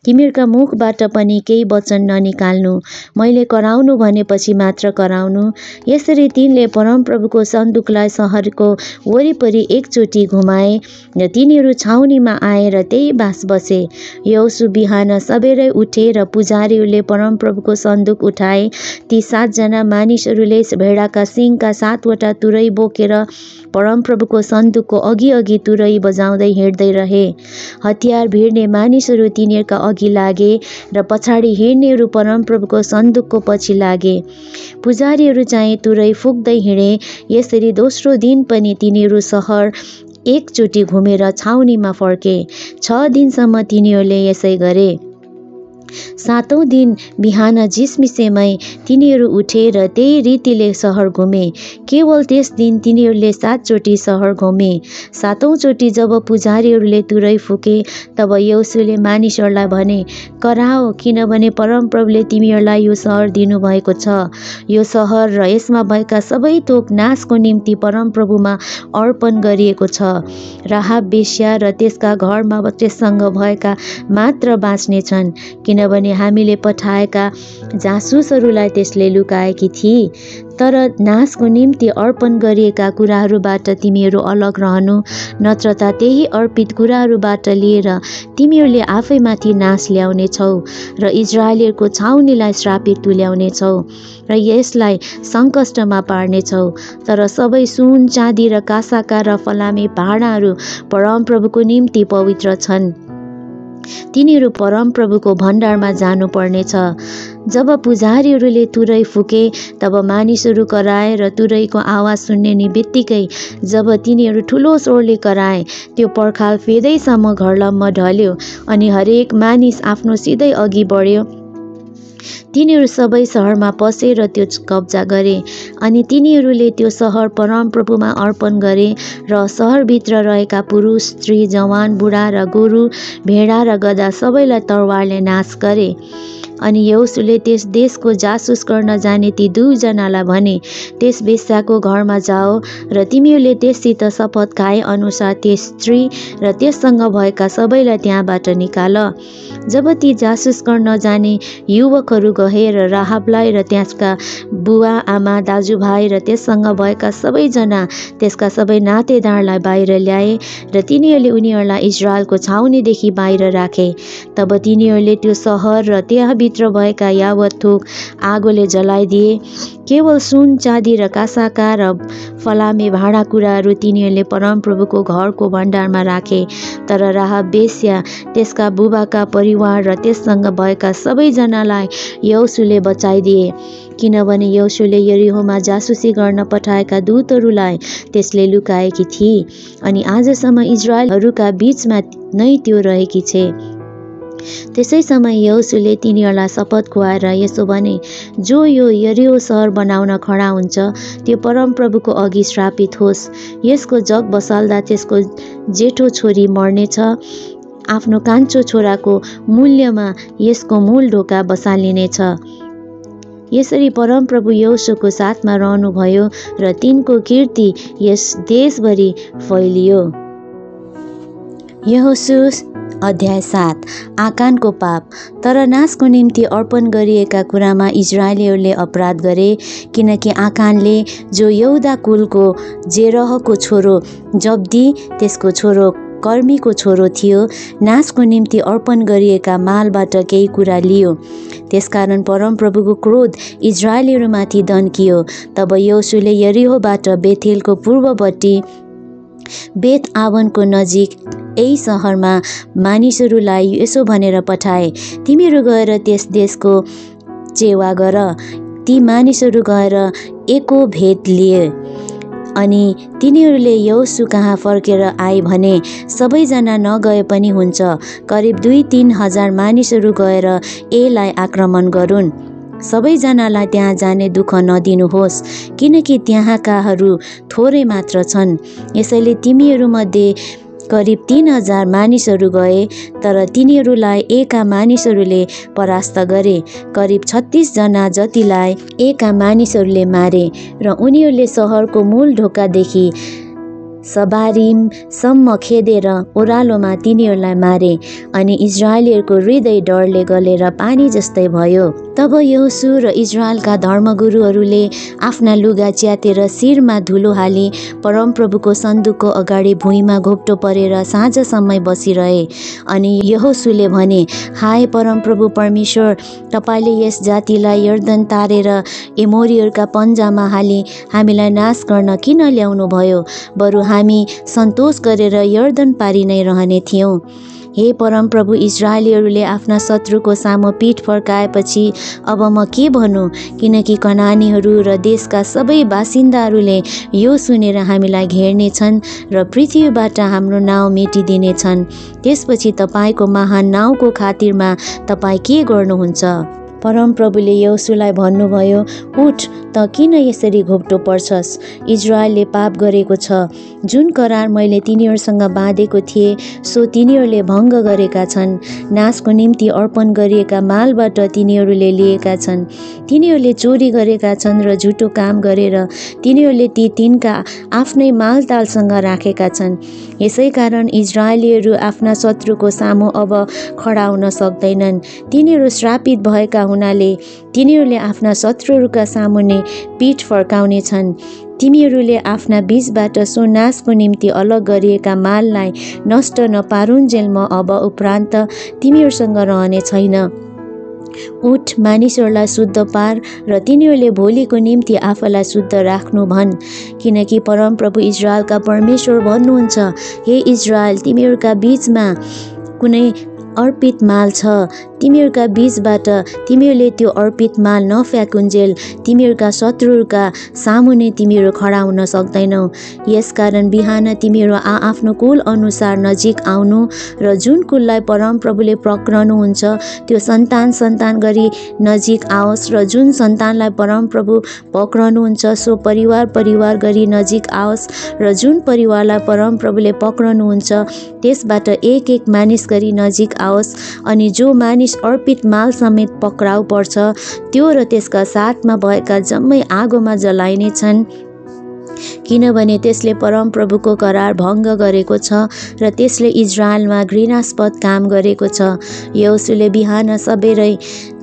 तिमीहरूका मुखबाट पनि केही वचन ननिकाल्नु, मैले कराउनु भनेपछि मात्र कराउनु। यसरी तिनले परमप्रभुको सन्दुकलाई सहरको वरिपरि एकचोटि घुमाए र तिनीहरू छाउनीमा आएर त्यही बास बसे। यहोशू बिहान सबेरै उठे र पुजारीहरूले परमप्रभुको सन्दुक उठाए। ती 7 जना मानिसहरूले भेडाका सिङका 7वटा तुरै बोकेर परमप्रभुको सन्दुकको अघि तुरै बजाउँदै हिँड्दै रहे। हतियार भिड्ने मानिसहरू तिनीहरूका अघि लागे र पछाडि हिँड्नेहरू परमप्रभुको सन्दुकको पछि लागे। पुजारीहरू चाहिँ तुरै फुक्दै हिँडे। यसरी दोस्रो दिन पनि तिनीहरू सहर एकचोटि घुमेर छाउनीमा फर्के। 6 दिनसम्म तिनीहरूले यसै गरे। 7औं दिन बिहान झिसमिसेमै तिनीहरू उठे र त्यही रीतिले सहर घुमे। केवल त्यस दिन तिनीहरूले 7 चोटि सहर घुमे। 7औं चोटि जब पुजारीहरूले तुरै फुके, तब यहोशूले मानिसहरूलाई भने, कराओ, किनभने परमप्रभुले तिमीहरूलाई यो सहर दिनुभएको छ। यो सहर र यसमा भएका सबै थोक नाशको निम्ति परमप्रभुमा अर्पण गरिएको छ। राहाब बेश्या र त्यसका घरमा त्यससँग भएका मात्र बाँच्नेछन्, किनभने हामीले पठाएका जासुसहरूलाई त्यसले लुकाएकी थिए। तर नाशको निम्ति अर्पण गरिएका कुराहरूबाट तिमीहरू अलग रहनु, नत्र त त्यही अर्पित कुराहरूबाट लिएर तिमीहरूले आफैमाथि नाश ल्याउनेछौ र इजरायलीहरूको छाउनीलाई श्रापित तुल्याउनेछौ र यसलाई सङ्कष्टमा पार्नेछौ। तर सबै सुन, चाँदी र काँसाका र फलामे भाँडाहरू परमप्रभुको निम्ति पवित्र छन्। तिनीहरू परमप्रभुको भण्डारमा जानुपर्नेछ। जब पुजारीहरूले तुरै फुके, तब मानिसहरू कराए र तुरैको आवाज सुन्ने नि बित्तिकै जब तिनीहरू ठुलो स्वरले कराए, त्यो पर्खाल फेदैसम्म घरलम्म ढल्यो अनि हरेक मानिस आफ्नो सिधै अघि बढ्यो। तिनीहरू सबै सहरमा पसे र त्यो कब्जा गरे। अनि तिनीहरूले त्यो सहर परमप्रभुमा अर्पण गरे र सहरभित्र रहेका पुरुष, स्त्री, जवान, बुढा र गोरु, भेडा र गधा सबैलाई तरवारले नाश गरे। अनि यहोशूले त्यस देशको जासुस गर्न जाने ती 2 जनालाई भने, त्यस वेश्याको घरमा जाओ र तिमीहरूले त्यससित शपथ खाए अनुसार त्यस स्त्री र त्यससँग भएका सबैलाई त्यहाँबाट निकाल। जब ती जासुस गर्न जाने युवकहरू गए र राहाबलाई र त्यसका बुवा, आमा, दाजुभाइ र त्यससँग भएका सबैजना, त्यसका सबै नातेदारलाई बाहिर ल्याए र तिनीहरूले उनीहरूलाई इजरायलको छाउनीदेखि बाहिर राखे। तब तिनीहरूले त्यो सहर र त्यहाँभित्र भएका यावत थोक आगोले जलाइदिए। केवल सुन, चाँदी र काँसाका र फलामे भाँडाकुँडाहरू तिनीहरूले परमप्रभुको घरको भण्डारमा राखे। तर राहाब बेश्या, त्यसका बुबाका परिवार र त्यससँग भएका सबैजनालाई यहोशूले बचाइदिए, किनभने यहोशूले यरीहोमा जासुसी गर्न पठाएका दूतहरूलाई त्यसले लुकाएकी थिए अनि आजसम्म इजरायलहरूका बीचमा नै त्यो रहेकी छे। त्यसै समय यहोशूले तिनीहरूलाई शपथ खुवाएर यसो भने, जो यो यरीहो सहर बनाउन खडा हुन्छ, त्यो परमप्रभुको अघि श्रापित होस्। यसको जग बसाल्दा त्यसको जेठो छोरी मर्नेछ। आफ्नो कान्छो छोराको मूल्यमा यसको मूल ढोका बसालिनेछ। यसरी परमप्रभु यहोशूको साथमा रहनुभयो र तिनको कीर्ति यस देशभरि फैलियो। यहोशू अध्याय 7। आकानको पाप। तर नाशको निम्ति अर्पण गरिएका कुरामा इजरायलीहरूले अपराध गरे, किनकि आकानले, जो यहुदा कुलको जेरहको छोरो जब्दी, त्यसको छोरो कर्मीको छोरो थियो, नाशको निम्ति अर्पण गरिएका मालबाट केही कुरा लियो। त्यसकारण परमप्रभुको क्रोध इजरायलीहरूमाथि दन्कियो। तब यहोशूले यरीहोबाट बेथेलको पूर्वपट्टि बेथ आवनको नजिक यही सहरमा मानिसहरूलाई यसो भनेर पठाए, तिमीहरू गएर त्यस देशको चेवा गर। ती मानिसहरू गएर एको भेट लिए अनि तिनीहरूले यहोशू कहाँ फर्केर आए भने सबैजना नगए पनि हुन्छ। करिब 2-3 हजार मानिसहरू गएर एलाई आक्रमण गरून्। सबैजनालाई त्यहाँ जाने दुःख नदिनुहोस्, किनकि त्यहाँकाहरू थोरै मात्र छन्। यसैले तिमीहरूमध्ये करिब 3000 मानिसहरू गए, तर तिनीहरूलाई एका मानिसहरूले परास्त गरे। करिब 36 जना जतिलाई एका मानिसहरूले मारे र उनीहरूले सहरको मूल ढोकादेखि सबारिमसम्म खेदेर ओह्रालोमा तिनीहरूलाई मारे, अनि इजरायलीहरूको हृदय डरले गलेर पानी जस्तै भयो। तब यहोशू र इजरायलका धर्मगुरुहरूले आफ्ना लुगा च्यातेर शिरमा धुलो हाली परमप्रभुको सन्दुकको अगाडि भुइँमा घोप्टो परेर साँझसम्म बसिरहे। अनि यहोशूले भने, हाय परमप्रभु परमेश्वर, तपाईँले यस जातिलाई यर्दन तारेर एमोरीहरूका पन्जामा हाली हामीलाई नाश गर्न किन ल्याउनु भयो? बरु हामी सन्तोष गरेर यर्दन पारी नै रहने थियौँ। हे परमप्रभु, इजरायलीहरूले आफ्ना शत्रुको सामु पीठ फर्काएपछि अब म के भनौँ? किनकि कनानीहरू र देशका सबै बासिन्दाहरूले यो सुनेर हामीलाई घेर्नेछन् र पृथ्वीबाट हाम्रो नाउँ मेटिदिनेछन्। त्यसपछि तपाईँको महान नाउँको खातिरमा तपाईँ के गर्नुहुन्छ? परमप्रभुले यहोशूलाई भन्नुभयो, उठ, त किन यसरी घोप्टो पर्छस्? इजरायलले पाप गरेको छ। जुन करार मैले तिनीहरूसँग बाँधेको थिएँ सो तिनीहरूले भङ्ग गरेका छन्। नाशको निम्ति अर्पण गरिएका मालबाट तिनीहरूले लिएका छन्। तिनीहरूले चोरी गरेका छन् र झुटो काम गरेर तिनीहरूले ती तिनका आफ्नै मालतालसँग राखेका छन्। यसै कारण इजरायलीहरू आफ्ना शत्रुको सामु अब खडा हुन सक्दैनन्। तिनीहरू श्रापित भएका हुनाले तिनीहरूले आफ्ना शत्रुहरूका सामुन्ने पीठ फर्काउने छन्। तिमीहरूले आफ्ना बीचबाट सो नाशको निम्ति अलग गरिएका माललाई नष्ट नपारुन्जेल म अब उपरान्त तिमीहरूसँग रहने छैन। उठ, मानिसहरूलाई शुद्ध पार र तिनीहरूले भोलिको निम्ति आफूलाई शुद्ध राख्नु भन्, किनकि परमप्रभु इजरायलका परमेश्वर भन्नुहुन्छ, हे इजरायल, तिमीहरूका बीचमा कुनै अर्पित माल छ। तिमीहरूका बीचबाट तिमीहरूले त्यो अर्पित माल नफ्याँकुन्जेल तिमीहरूका शत्रुहरूका सामुन्ने तिमीहरू खडा हुन सक्दैनौ। यसकारण बिहान तिमीहरू आफ्नो कुल अनुसार नजिक आउनु र जुन कुललाई परमप्रभुले पक्रनुहुन्छ त्यो सन्तान गरी नजिक आओस् र जुन सन्तानलाई परमप्रभु पक्रनुहुन्छ सो परिवार गरी नजिक आओस् र जुन परिवारलाई परमप्रभुले पक्रनुहुन्छ त्यसबाट एक मानिस गरी नजिक आओस्। अनि जो मानिस अर्पित माल समेत पक्राउ पर्छ त्यो र त्यसका साथमा भएका जम्मै आगोमा जलाइने छन्, किनभने त्यसले परमप्रभुको करार भङ्ग गरेको छ र त्यसले इजरायलमा घृणास्पद काम गरेको छ। यहोशूले बिहान सबेरै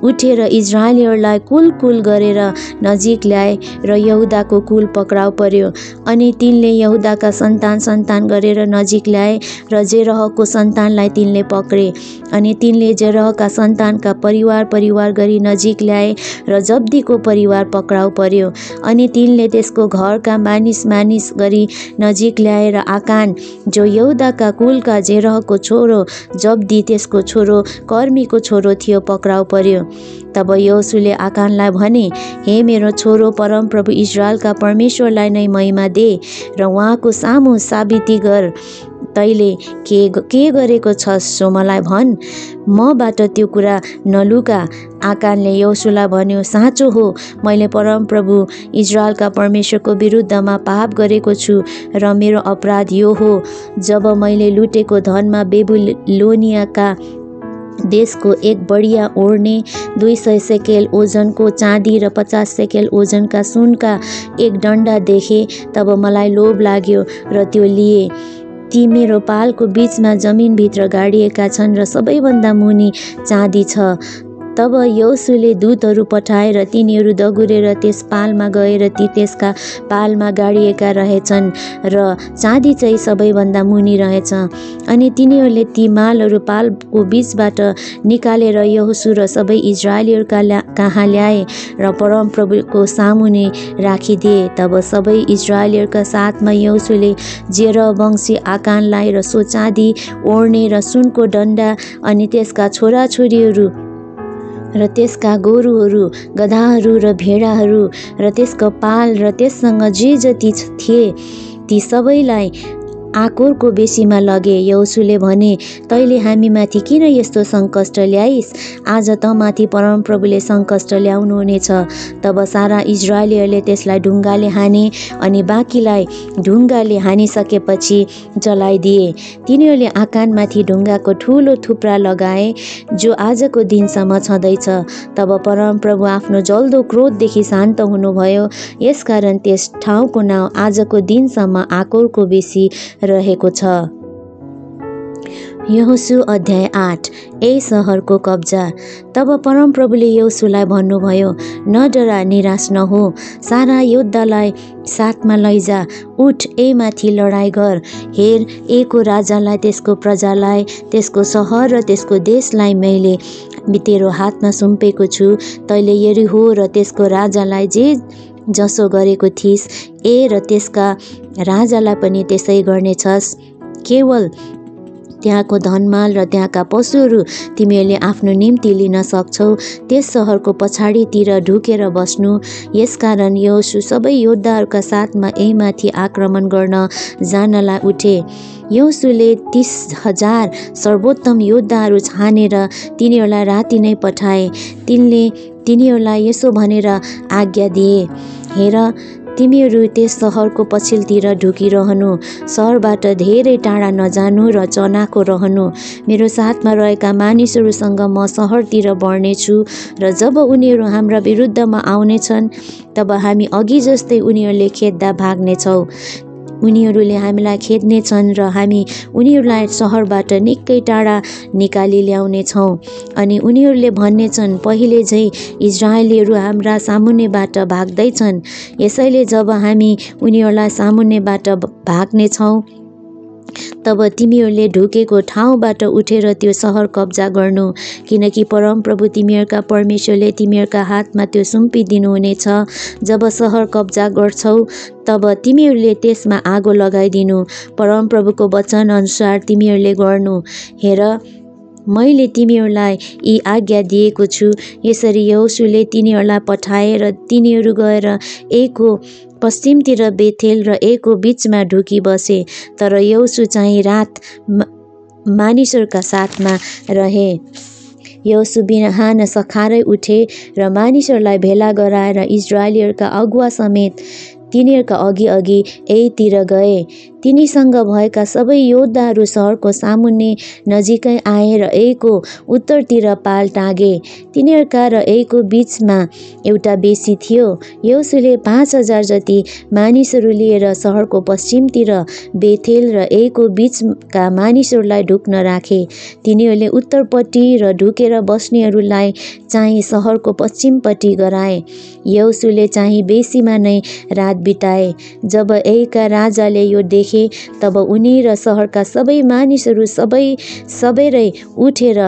उठेर इजरायलीहरूलाई कुल गरेर नजिक ल्याए र यहुदाको कुल पक्राउ पर्यो। अनि तिनले यहुदाका सन्तान गरेर नजिक ल्याए र जेरहको सन्तानलाई तिनले पक्रे। अनि तिनले जेरहका सन्तानका परिवार गरी नजिक ल्याए र जब्दीको परिवार पक्राउ पर्यो। अनि तिनले त्यसको घरका मानिस गरी नजिक ल्याएर आकान, जो यहुदाका कुलका जेरहको छोरो, जब्दी त्यसको छोरो कर्मीको छोरो थियो, पक्राउ पर्यो। तब यहोशूले आकानलाई भने, हे मेरो छोरो, परमप्रभु इजरायलका परमेश्वरलाई नै महिमा दे र उहाँको सामु साबिती गर। तैले के गरेको छस् सो मलाई भन्, मबाट त्यो कुरा नलुका। आकानले यहोशूलाई भन्यो, साँचो हो, मैले परमप्रभु इजरायलका परमेश्वरको विरुद्धमा पाप गरेको छु र मेरो अपराध यो हो, जब मैले लुटेको धनमा बेबुलोनियाका देशको एक बढिया ओढ्ने 200 सेकेल ओजनको चाँदी र 50 सेकेल ओजनका सुनका एक डन्डा देखे, तब मलाई लोभ लाग्यो र त्यो लिए। ती मेरो पालको बीचमा जमिनभित्र गाडिएका छन् र सबैभन्दा मुनि चाँदी छ। तब यहोशूले दूतहरू पठाएर तिनीहरू दगुरेर त्यस पालमा गएर ती त्यसका पालमा गाडिएका रहेछन् र चाँदी चाहिँ सबैभन्दा मुनि रहेछ। अनि तिनीहरूले ती मालहरू पालको बीचबाट निकालेर यहोशू र सबै इजरायलीहरूका कहाँ ल्याए र परमप्रभुको सामुने राखिदिए। तब सबै इजरायलीहरूका साथमा यहोशूले जेरह वंशी आकानलाई र सो चाँदी ओढ्ने र सुनको डन्डा अनि त्यसका छोराछोरीहरू र त्यसका गोरुहरू, गधाहरू र भेडाहरू र त्यसको पाल र त्यससँग जे जति थिए ती सबैलाई आकोरको बेसीमा लगे। यहोशूले भने, तैँले हामीमाथि किन यस्तो सङ्कष्ट ल्याइस्? आज त माथि परमप्रभुले सङ्कष्ट ल्याउनुहुनेछ। तब सारा इजरायलीहरूले त्यसलाई ढुङ्गाले हाने अनि बाँकीलाई ढुङ्गाले हानिसकेपछि जलाइदिए। तिनीहरूले आकानमाथि ढुङ्गाको ठुलो थुप्रा लगाए, जो आजको दिनसम्म छँदैछ। तब परमप्रभु आफ्नो जल्दो क्रोधदेखि शान्त हुनुभयो, यसकारण त्यस ठाउँको नाउँ आजको दिनसम्म आकोरको बेसी रहेको छ। यहोशू अध्याय 8। ए सहरको कब्जा। तब परमप्रभुले यहोशूलाई भन्नुभयो, न डरा, निराश नहो, सारा योद्धालाई साथमा लैजा, उठ, ए माथि लडाइँ गर। हेर, एको राजालाई, त्यसको प्रजालाई, त्यसको सहर र त्यसको देशलाई मैले तेरो हातमा सुम्पेको छु। तैँले यरीहो र त्यसको राजालाई जे जसो गरेको थिइस्, ए र त्यसका राजालाई पनि त्यसै गर्नेछस्। केवल त्यहाँको धनमाल र त्यहाँका पशुहरू तिमीहरूले आफ्नो निम्ति लिन सक्छौ। त्यस सहरको पछाडितिर ढुकेर बस्नु। यसकारण यहोशू सबै योद्धाहरूका साथमा एमाथि आक्रमण गर्न जानलाई उठे। यहोशूले 30,000 सर्वोत्तम योद्धाहरू छानेर तिनीहरूलाई राति नै पठाए। तिनले तिनीहरूलाई यसो भनेर आज्ञा दिए, हेर, तिमीहरू त्यस सहरको पछिल्तिर ढुकिरहनु, सहरबाट धेरै टाढा नजानु र चनाखो रहनु। मेरो साथमा रहेका मानिसहरूसँग म सहरतिर बढ्नेछु र जब उनीहरू हाम्रा विरुद्धमा आउनेछन्, तब हामी अघि जस्तै उनीहरूले खेद्दा भाग्नेछौँ। उनीहरूले हामीलाई खेद्नेछन् र हामी उनीहरूलाई सहरबाट निकै टाढा निकाली ल्याउनेछौँ। अनि उनीहरूले भन्नेछन्, पहिले झै इजरायलीहरू हाम्रा सामुन्नेबाट भाग्दैछन्। यसैले जब हामी उनीहरूलाई सामुन्नेबाट भाग्नेछौँ, तब तिमीहरूले ढुकेको ठाउँबाट उठेर त्यो सहर कब्जा गर्नु, किनकि परमप्रभु तिमीहरूका परमेश्वरले तिमीहरूका हातमा त्यो सुम्पिदिनुहुनेछ। जब सहर कब्जा गर्छौ, तब तिमीहरूले त्यसमा आगो लगाइदिनु। परमप्रभुको वचन अनुसार तिमीहरूले गर्नु। हेर, मैले तिमीहरूलाई यी आज्ञा दिएको छु। यसरी यहोशूले तिनीहरूलाई पठाए र तिनीहरू गएर एको पश्चिमतिर बेथेल र एको बीचमा ढुकी बसे। तर यहोशू चाहिँ रात मानिसहरूका साथमा रहे। यहोशू बिहान सखारै उठे र मानिसहरूलाई भेला गराएर इजरायलीहरूका अगुवा समेत तिनीहरूका अघि अघि एतिर गए। तिनीसँग भएका सबै योद्धाहरू सहरको सामुन्ने नजिकै आए र एको उत्तरतिर पाल टाँगे। तिनीहरूका र एको बीचमा एउटा बेसी थियो। यहोशूले 5,000 जति मानिसहरू लिएर सहरको पश्चिमतिर बेथेल र एको बीचका मानिसहरूलाई ढुक्न राखे। तिनीहरूले उत्तरपट्टि र ढुकेर बस्नेहरूलाई चाहिँ सहरको पश्चिमपट्टि गराए। यहोशूले चाहिँ बेसीमा नै रात बिताए। जब एका राजाले यो देखे, तब उनी र सहरका सबै मानिसहरू सबेरै उठेर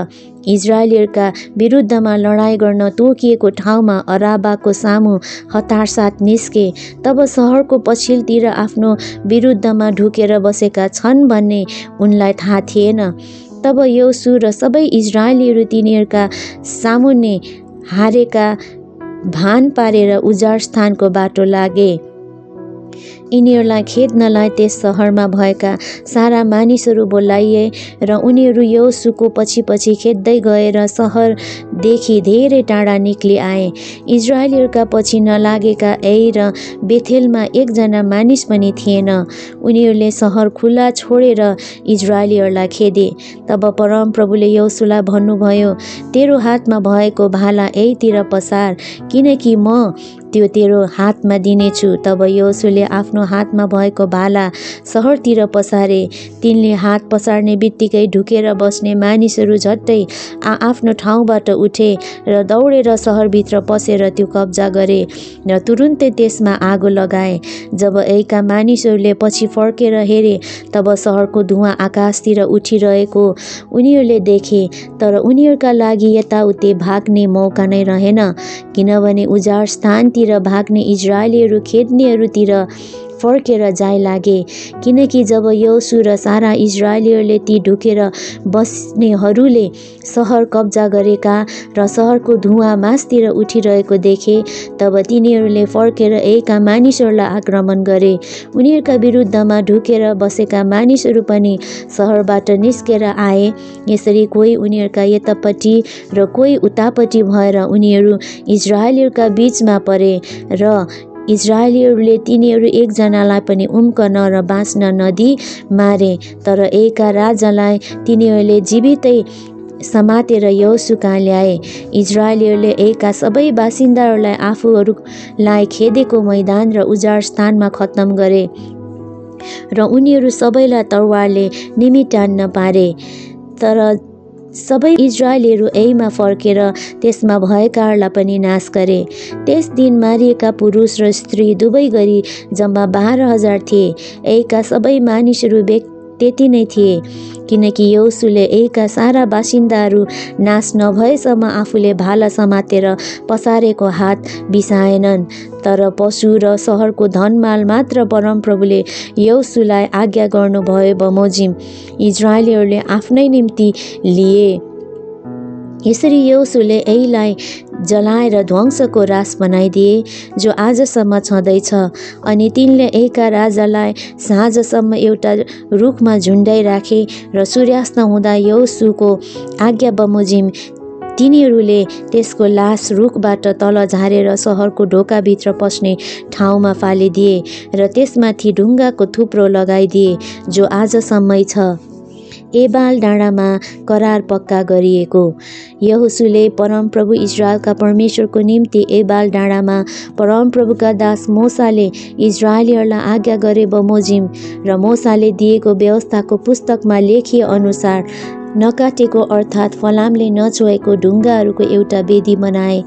इजरायलीहरूका विरुद्धमा लडाइँ गर्न तोकिएको ठाउँमा अराबाको सामु हतारसाथ निस्के। तब सहरको पछिल्तिर आफ्नो विरुद्धमा ढुकेर बसेका छन् भन्ने उनलाई थाहा थिएन। तब यहोशू र सबै इजरायलीहरू तिनीहरूका सामुन्ने हारेका भान पारेर उजाड स्थानको बाटो लागे। यिनीहरूलाई खेद्नलाई त्यस सहरमा भएका सारा मानिसहरू बोलाइए र उनीहरू यहोशूको पछि पछि खेद्दै गएर सहरदेखि धेरै टाढा निक्ली आए। इजरायलीहरूका पछि नलागेका ए र बेथेलमा एकजना मानिस पनि थिएन। उनीहरूले सहर खुल्ला छोडेर इजरायलीहरूलाई खेदे। तब परमप्रभुले यहोशूलाई भन्नुभयो, तेरो हातमा भएको भाला एतिर पसार, किनकि म त्यो तेरो हातमा दिनेछु। तब यहोशूले आफ्नो हातमा भएको भाला सहरतिर पसारे। तिनले हात पसार्ने बित्तिकै ढुकेर बस्ने मानिसहरू झट्टै आफ्नो ठाउँबाट उठे र दौडेर सहरभित्र पसेर त्यो कब्जा गरे र तुरुन्तै त्यसमा आगो लगाए। जब एका मानिसहरूले पछि फर्केर हेरे, तब सहरको धुवाँ आकाशतिर उठिरहेको उनीहरूले देखे। तर उनीहरूका लागि यताउति भाग्ने मौका नै रहेन, किनभने उजाड स्थानतिर भाग्ने इजरायलीहरू खेद्नेहरूतिर फर्केर जाय लागे, किनकि जब यहोशू र सारा इजरायलीहरूले ती ढुकेर बस्नेहरूले सहर कब्जा गरेका र सहरको धुवाँ मासतिर उठिरहेको देखे, तब तिनीहरूले फर्केर एका मानिसहरूलाई आक्रमण गरे। उनीहरूका विरुद्धमा ढुकेर बसेका मानिसहरू पनि सहरबाट निस्केर आए। यसरी कोही उनीहरूका यतापट्टि र कोही उतापट्टि भएर उनीहरू इजरायलीहरूका बीचमा परे र इजरायलीहरूले तिनीहरू एकजनालाई पनि उम्कन र बाँच्न नदिई मारे। तर एका राजालाई तिनीहरूले जीवितै समातेर यहोशू कहाँ ल्याए। इजरायलीहरूले एका सबै बासिन्दाहरूलाई आफूहरूलाई खेदेको मैदान र उजाड स्थानमा खत्तम गरे र उनीहरू सबैलाई तरवारले निमित्तान्न पारे। तर सबै इजरायलीहरू एमा फर्केर त्यसमा भएकाहरूलाई पनि नाश गरे। त्यस दिन मारिएका पुरुष र स्त्री दुवै गरी जम्मा 12,000 थिए। एका सबै मानिसहरू त्यति नै थिए, किनकि यहोशूले एका सारा बासिन्दाहरू नाश नभएसम्म आफूले भाला समातेर पसारेको हात बिसाएनन्। तर पशु र सहरको धनमाल मात्र परमप्रभुले यहोशूलाई आज्ञा गर्नुभयो बमोजिम इजरायलीहरूले आफ्नै निम्ति लिए। यसरी यहोशूले एलाई जलाएर ध्वंसको रास बनाइदिए, जो आजसम्म छँदैछ। अनि तिनले एका राजालाई साँझसम्म एउटा रुखमा झुन्डाइ राखे र सूर्यास्त हुँदा यहोशूको आज्ञा बमोजिम तिनीहरूले त्यसको लास रुखबाट तल झारेर सहरको ढोकाभित्र पस्ने ठाउँमा फालिदिए र त्यसमाथि ढुङ्गाको थुप्रो लगाइदिए, जो आजसम्मै छ, एबाल डाँडामा करार पक्का गरिएको। यहोशूले परमप्रभु इजरायलका परमेश्वरको निम्ति एबाल डाँडामा परमप्रभुका दास मोसाले इजरायलीहरूलाई आज्ञा गरे बमोजिम र मोसाले दिएको व्यवस्थाको पुस्तकमा लेखिए अनुसार नकाटेको अर्थात् फलामले नछोएको ढुङ्गाहरूको एउटा वेदी बनाए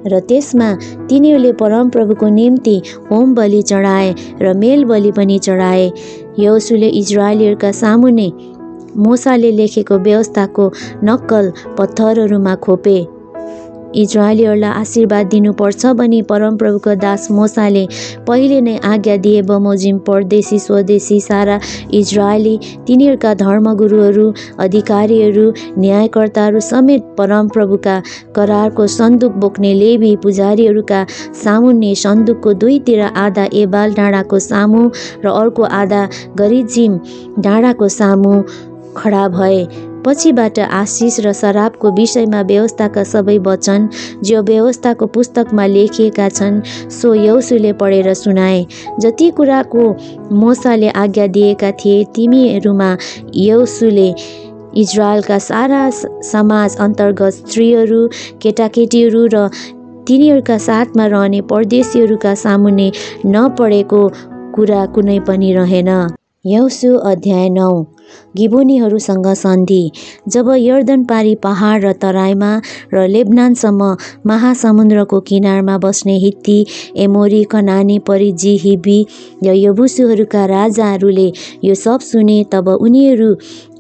र त्यसमा तिनीहरूले परमप्रभुको निम्ति होम बलि चढाए र मेल बलि पनि चढाए। यहोशूले इजरायलीहरूका सामुन्ने मोसाले लेखेको व्यवस्थाको नक्कल पत्थरहरूमा खोपे। इजरायलीहरूलाई आशीर्वाद दिनुपर्छ भनी परमप्रभुको दास मोसाले पहिले नै आज्ञा दिए बमोजिम परदेशी स्वदेशी सारा इजरायली, तिनीहरूका धर्मगुरुहरू, अधिकारीहरू, न्यायकर्ताहरू समेत परमप्रभुका करारको सन्दुक बोक्ने लेवी पुजारीहरूका सामुन्ने सन्दुकको दुईतिर आधा एबाल डाँडाको सामु र अर्को आधा गरिजिम डाँडाको सामु खडा भए। पछिबाट आशिष र शराबको विषयमा व्यवस्थाका सबै वचन जो व्यवस्थाको पुस्तकमा लेखिएका छन् सो यहोशूले पढेर सुनाए। जति कुराको मोसाले आज्ञा दिएका थिए तिमीहरूमा यहोशूले इजरायलका सारा समाज अन्तर्गत स्त्रीहरू, केटाकेटीहरू र तिनीहरूका साथमा रहने परदेशीहरूका सामुन्ने नपढेको कुरा कुनै पनि रहेन। यहोशू अध्याय 9। गिबोनीहरूसँग सन्धि। जब यर्दन पारी पहाड र तराईमा र लेबनानसम्म महासमुद्रको किनारमा बस्ने हित्ती, एमोरी, कनानी, परिजी, हिब्बी र यबुसीहरूका राजाहरूले यो सब सुने, तब उनीहरू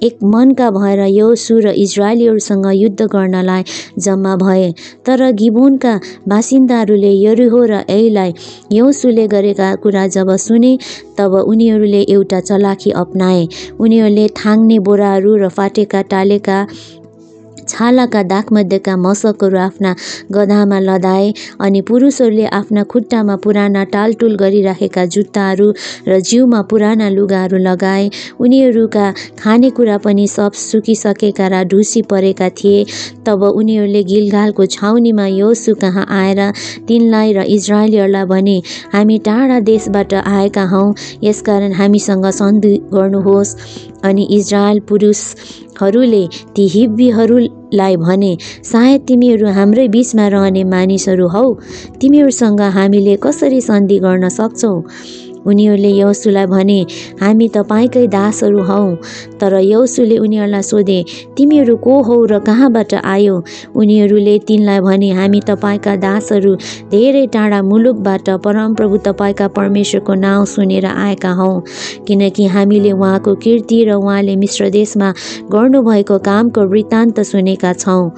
एक मनका भएर यहोशू र इजरायलीहरूसँग युद्ध गर्नलाई जम्मा भए। तर गिबोनका बासिन्दाहरूले यरीहो र एलाई यहोशूले गरेका कुरा जब सुने, तब उनीहरूले एउटा चलाखी अपनाए। उनीहरूले थाङ्ने बोराहरू र फाटेका टालेका छालाका दागमध्येका मशकहरू आफ्ना गधामा लदाए अनि पुरुषहरूले आफ्ना खुट्टामा पुराना टालटुल गरिराखेका जुत्ताहरू र जिउमा पुराना लुगाहरू लगाए। उनीहरूका खानेकुरा पनि सब सुकिसकेका र ढुसी परेका थिए। तब उनीहरूले गिलगालको छाउनीमा यहोशू कहाँ आएर तिनलाई र इजरायलीहरूलाई भने, हामी टाढा देशबाट आएका हौँ, यसकारण हामीसँग सन्धि गर्नुहोस्। अनि इजरायल पुरुषहरूले ती हिब्बीहरूलाई भने, सायद तिमीहरू हाम्रै बीचमा रहने मानिसहरू हौ, तिमीहरूसँग हामीले कसरी सन्धि गर्न सक्छौँ? उनीहरूले यहोशूलाई भने, हामी तपाईँकै दासहरू हौँ। तर यहोशूले उनीहरूलाई सोधे, तिमीहरू को हौ र कहाँबाट आयो? उनीहरूले तिनलाई भने, हामी तपाईँका दासहरू धेरै टाढा मुलुकबाट परमप्रभु तपाईँका परमेश्वरको नाउँ सुनेर आएका हौँ, किनकि हामीले उहाँको कीर्ति र उहाँले मिश्र देशमा गर्नुभएको कामको वृत्तान्त सुनेका छौँ।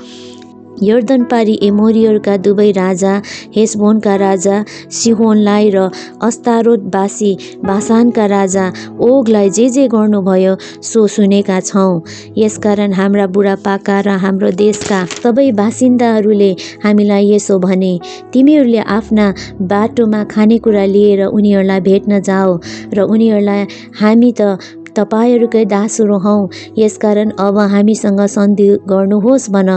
यर्दन पारी एमोरियरका दुवै राजा, हेसबोनका राजा सिहोनलाई र अस्तारोतवासी बासानका राजा ओगलाई जे गर्नुभयो सो सुनेका छौँ। यसकारण हाम्रा बुढापाका र हाम्रो देशका सबै बासिन्दाहरूले हामीलाई यसो भने, तिमीहरूले आफ्ना बाटोमा खानेकुरा लिएर उनीहरूलाई भेट्न जाओ र उनीहरूलाई, हामी त तपाईहरूकै दासहरू हौँ, यसकारण अब हामीसँग सन्धि गर्नुहोस् भन।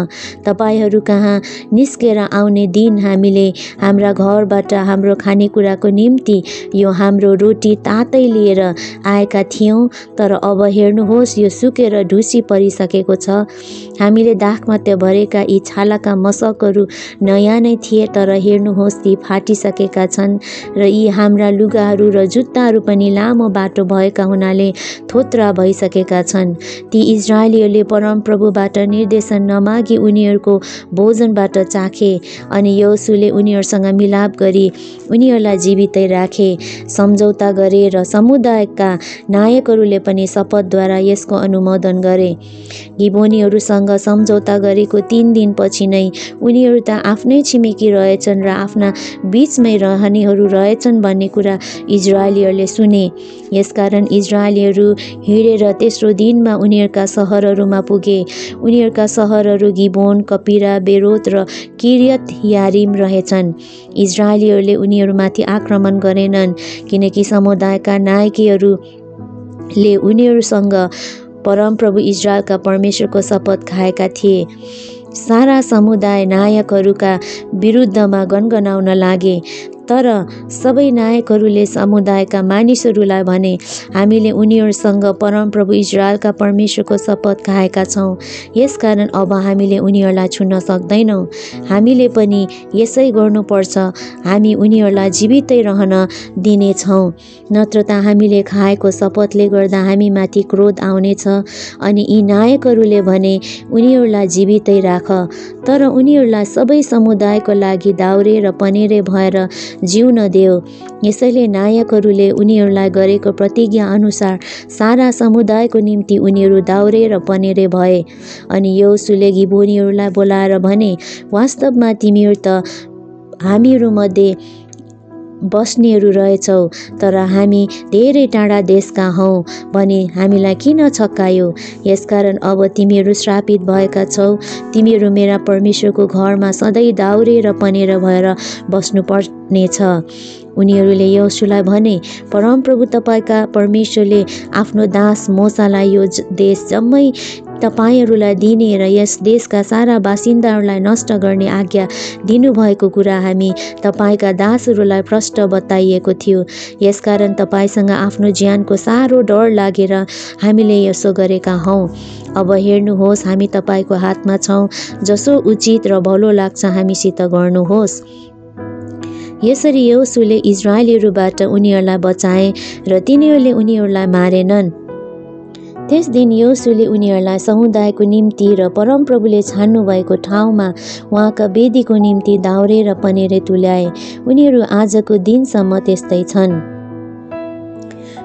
तपाईहरू कहाँ निस्केर आउने दिन हामीले हाम्रा घरबाट हाम्रो खानेकुराको निम्ति यो हाम्रो रोटी तातै लिएर आएका थियौँ, तर अब हेर्नुहोस् यो सुकेर ढुसी परिसकेको छ। हामीले दाखमत्य भरेका यी छालाका मशकहरू नयाँ नै थिए, तर हेर्नुहोस् ती फाटिसकेका छन् र यी हाम्रा लुगाहरू र जुत्ताहरू पनि लामो बाटो भएका हुनाले थोत्रा भइसकेका छन्। ती इजरायलीहरूले परमप्रभुबाट निर्देशन नमागी उनीहरूको भोजनबाट चाखे अनि यहोशूले उनीहरूसँग मिलाप गरी उनीहरूलाई जीवितै राखे, सम्झौता गरे र समुदायका नायकहरूले पनि शपथद्वारा यसको अनुमोदन गरे। गिबोनीहरूसँग सम्झौता गरेको 3 दिनपछि नै उनीहरू त आफ्नै छिमेकी रहेछन् र आफ्ना बीचमै रहनेहरू रहेछन् भन्ने कुरा इजरायलीहरूले सुने। यसकारण इजरायलीहरू हिँडेर तेस्रो दिनमा उनीहरूका सहरहरूमा पुगे। उनीहरूका सहरहरू गिबोन, कपिरा, बेरोत र किर्यत यारिम रहेछन्। इजरायलीहरूले उनीहरूमाथि आक्रमण गरेनन्, किनकि समुदायका नायकहरूले उनीहरूसँग परमप्रभु इजरायलका परमेश्वरको शपथ खाएका थिए। सारा समुदाय नायकहरूका विरुद्धमा गनगनाउन लागे, तर सबै नायकहरूले समुदायका मानिसहरूलाई भने, हामीले उनीहरूसँग परमप्रभु इजरायलका परमेश्वरको शपथ खाएका छौँ, यसकारण अब हामीले उनीहरूलाई छुन सक्दैनौँ। हामीले पनि यसै गर्नुपर्छ, हामी उनीहरूलाई जीवितै रहन दिनेछौँ, नत्र त हामीले खाएको शपथले गर्दा हामीमाथि क्रोध आउनेछ। अनि यी नायकहरूले भने, उनीहरूलाई जीवितै राख, तर उनीहरूलाई सबै समुदायको लागि दाउरे र पनेरे भएर जिउन देऊ। यसैले नायकहरूले उनीहरूलाई गरेको प्रतिज्ञा अनुसार सारा समुदायको निम्ति उनीहरू दाउरे र पनेरे भए। अनि यहोशूले गिबोनीहरूलाई बोलाएर भने, वास्तवमा तिमीहरू त हामीहरूमध्ये बस्नेहरू रहेछौ, तर हामी धेरै टाढा देशका हौँ भने हामीलाई किन छक्कायौ? यसकारण अब तिमीहरू श्रापित भएका छौ। तिमीहरू मेरा परमेश्वरको घरमा सधैँ दाउरे र पनेर भएर बस्नुपर्नेछ। उनीहरूले यहोशूलाई भने, परमप्रभु तपाईँका परमेश्वरले आफ्नो दास मोसालाई यो देश जम्मै तपाईँहरूलाई दिने र यस देशका सारा बासिन्दाहरूलाई नष्ट गर्ने आज्ञा दिनुभएको कुरा हामी तपाईँका दासहरूलाई प्रष्ट बताइएको थियो। यसकारण तपाईँसँग आफ्नो ज्यानको साह्रो डर लागेर हामीले यसो गरेका हौँ। अब हेर्नुहोस्, हामी तपाईँको हातमा छौँ, जसो उचित र भलो लाग्छ हामीसित गर्नुहोस्। यसरी यहोशूले इजरायलीहरूबाट उनीहरूलाई बचाए र तिनीहरूले उनीहरूलाई मारेनन्। त्यस दिन यहोशूले उनीहरूलाई समुदायको निम्ति र परमप्रभुले छान्नुभएको ठाउँमा उहाँका वेदीको निम्ति दाउरे र पनेरे तुल्याए। उनीहरू आजको दिनसम्म त्यस्तै छन्।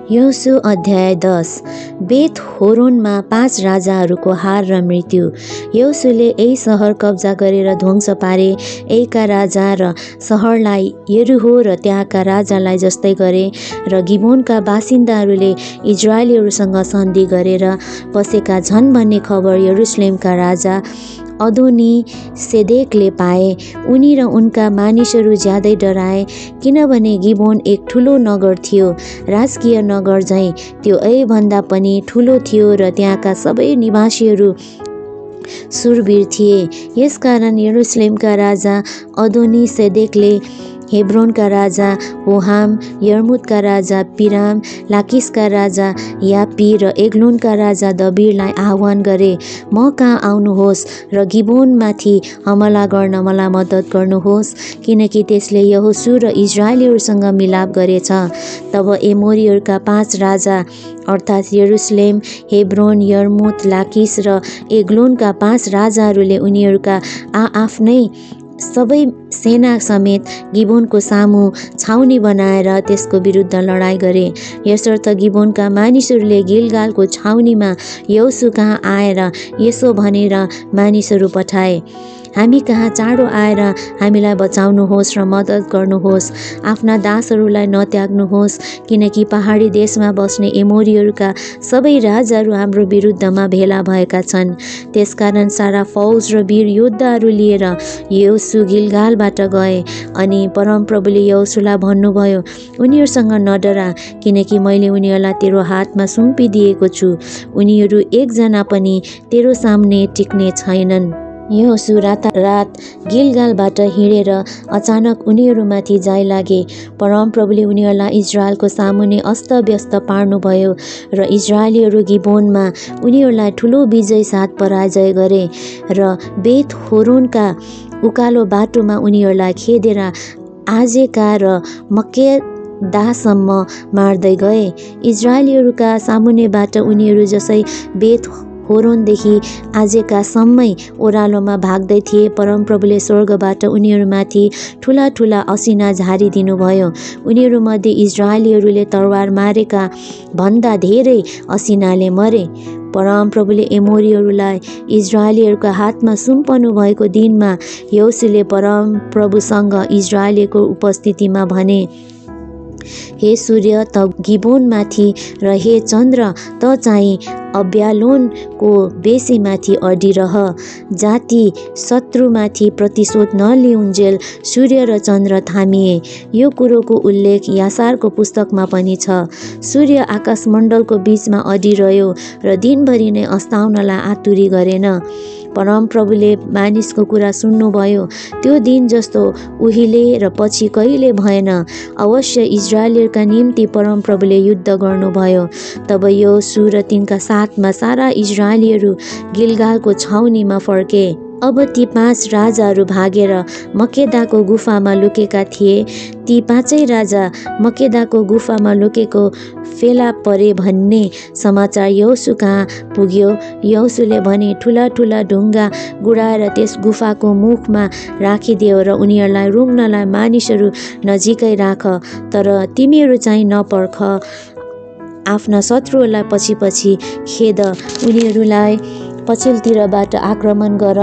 यहोशू अध्याय 10। बेथ होरोनमा 5 राजाहरूको हार र मृत्यु। यहोशूले यही सहर कब्जा गरेर ध्वंस पारे। एका राजा र सहरलाई यरीहो र त्यहाँका राजालाई जस्तै गरे र गिबोनका बासिन्दाहरूले इजरायलीहरूसँग सन्धि गरेर बसेका छन् भन्ने खबर यरुसलेमका राजा अदोनी सेदेकले पाए। उनी र उनका मानिसहरू ज्यादै डराए, किनभने गिबोन एक ठुलो नगर थियो, राजकीय नगर झैँ त्यो भन्दा पनि ठुलो थियो र त्यहाँका सबै निवासीहरू सुरवीर थिए। यसकारण यरुसलेमका राजा अदोनी सेदेकले हेब्रोनका राजा होहाम, यर्मुतका राजा पिराम, लाकिसका राजा यापी र एग्लोनका राजा दबीरलाई आह्वान गरे, म कहाँ आउनुहोस् र गिबोनमाथि हमला गर्न मलाई मद्दत गर्नुहोस्, किनकि त्यसले यहोशू र इजरायलीहरूसँग मिलाप गरेछ। तब एमोरीहरूका 5 राजा अर्थात् यरुसलेम, हेब्रोन, यर्मुत, लाकिस र एग्लोनका 5 राजाहरूले उनीहरूका आफ्नै सबै सेना समेत गिबोनको सामु छाउनी बनाएर त्यसको विरुद्ध लडाईँ गरे। यसर्थ गिबोनका मानिसहरूले गिलगालको छाउनीमा यहोशू कहाँ आएर यसो भनेर मानिसहरू पठाए, हामी कहाँ चाँडो आएर हामीलाई बचाउनुहोस् र मद्दत गर्नुहोस्। आफ्ना दासहरूलाई नत्याग्नुहोस्, किनकि पहाडी देशमा बस्ने एमोरीहरूका सबै राजाहरू हाम्रो विरुद्धमा भेला भएका छन्। त्यसकारण सारा फौज र वीर योद्धाहरू लिएर यहोशू गिलगालबाट गए अनि परमप्रभुले यहोशूलाई भन्नुभयो, उनीहरूसँग नडरा, किनकि मैले उनीहरूलाई तेरो हातमा सुम्पिदिएको छु। उनीहरू एकजना पनि तेरो सामने टिक्ने छैनन्। यहोशू रातारात गिलगालबाट हिँडेर अचानक उनीहरूमाथि जाइलागे। परमप्रभुले उनीहरूलाई इजरायलको सामुन्ने अस्तव्यस्त पार्नुभयो र इजरायलीहरू गिबोनमा उनीहरूलाई ठुलो विजय साथ पराजय गरे र बेत होरोनका उकालो बाटोमा उनीहरूलाई खेदेर आजेका र मक्केदासम्म मार्दै गए। इजरायलीहरूका सामुन्नेबाट उनीहरू जसै बेत होरोनदेखि आजेकासम्मै ओह्रालोमा भाग्दै थिए। परमप्रभुले स्वर्गबाट उनीहरूमाथि ठुला ठुला असिना झारिदिनुभयो। उनीहरूमध्ये इजरायलीहरूले तरवार मारेका भन्दा धेरै असिनाले मरे। परमप्रभुले एमोरीहरूलाई इजरायलीहरूका हातमा सुम्पनु भएको दिनमा यहोशूले परमप्रभुसँग इजरायलीको उपस्थितिमा भने, हे सूर्य त गिबोनमाथि र हे चन्द्र त चाहिँ अब्यालोनको बेसीमाथि अडिरह। जाति शत्रुमाथि प्रतिशोध नलिउन्जेल सूर्य र चन्द्र थामिए। यो कुरोको उल्लेख याशारको पुस्तकमा पनि छ। सूर्य आकाशमण्डलको बीचमा अडिरह्यो र दिनभरि नै अस्ताउनलाई आतुरी गरेन। परमप्रभुले मानिसको कुरा सुन्नुभयो। त्यो दिन जस्तो उहिले र पछि कहिले भएन। अवश्य इजरायलीहरूका निम्ति परमप्रभुले युद्ध गर्नुभयो। तब यहोशू र तिनका साथमा सारा इजरायलीहरू गिलगालको छाउनीमा फर्के। अब ती 5 राजाहरू भागेर मक्केदाको गुफामा लुकेका थिए। ती 5 राजा मक्केदाको गुफामा लुकेको फेला परे भन्ने समाचार यहोशू कहाँ पुग्यो। यहोशूले भने, ठुला ठुला ढुङ्गा गुडाएर त्यस गुफाको मुखमा राखिदियो र उनीहरूलाई रुङ्नलाई मानिसहरू नजिकै राख, तर तिमीहरू चाहिँ नपर्ख। आफ्ना शत्रुहरूलाई पछि पछि खेद, उनीहरूलाई पछिल्लोतिरबाट आक्रमण गर,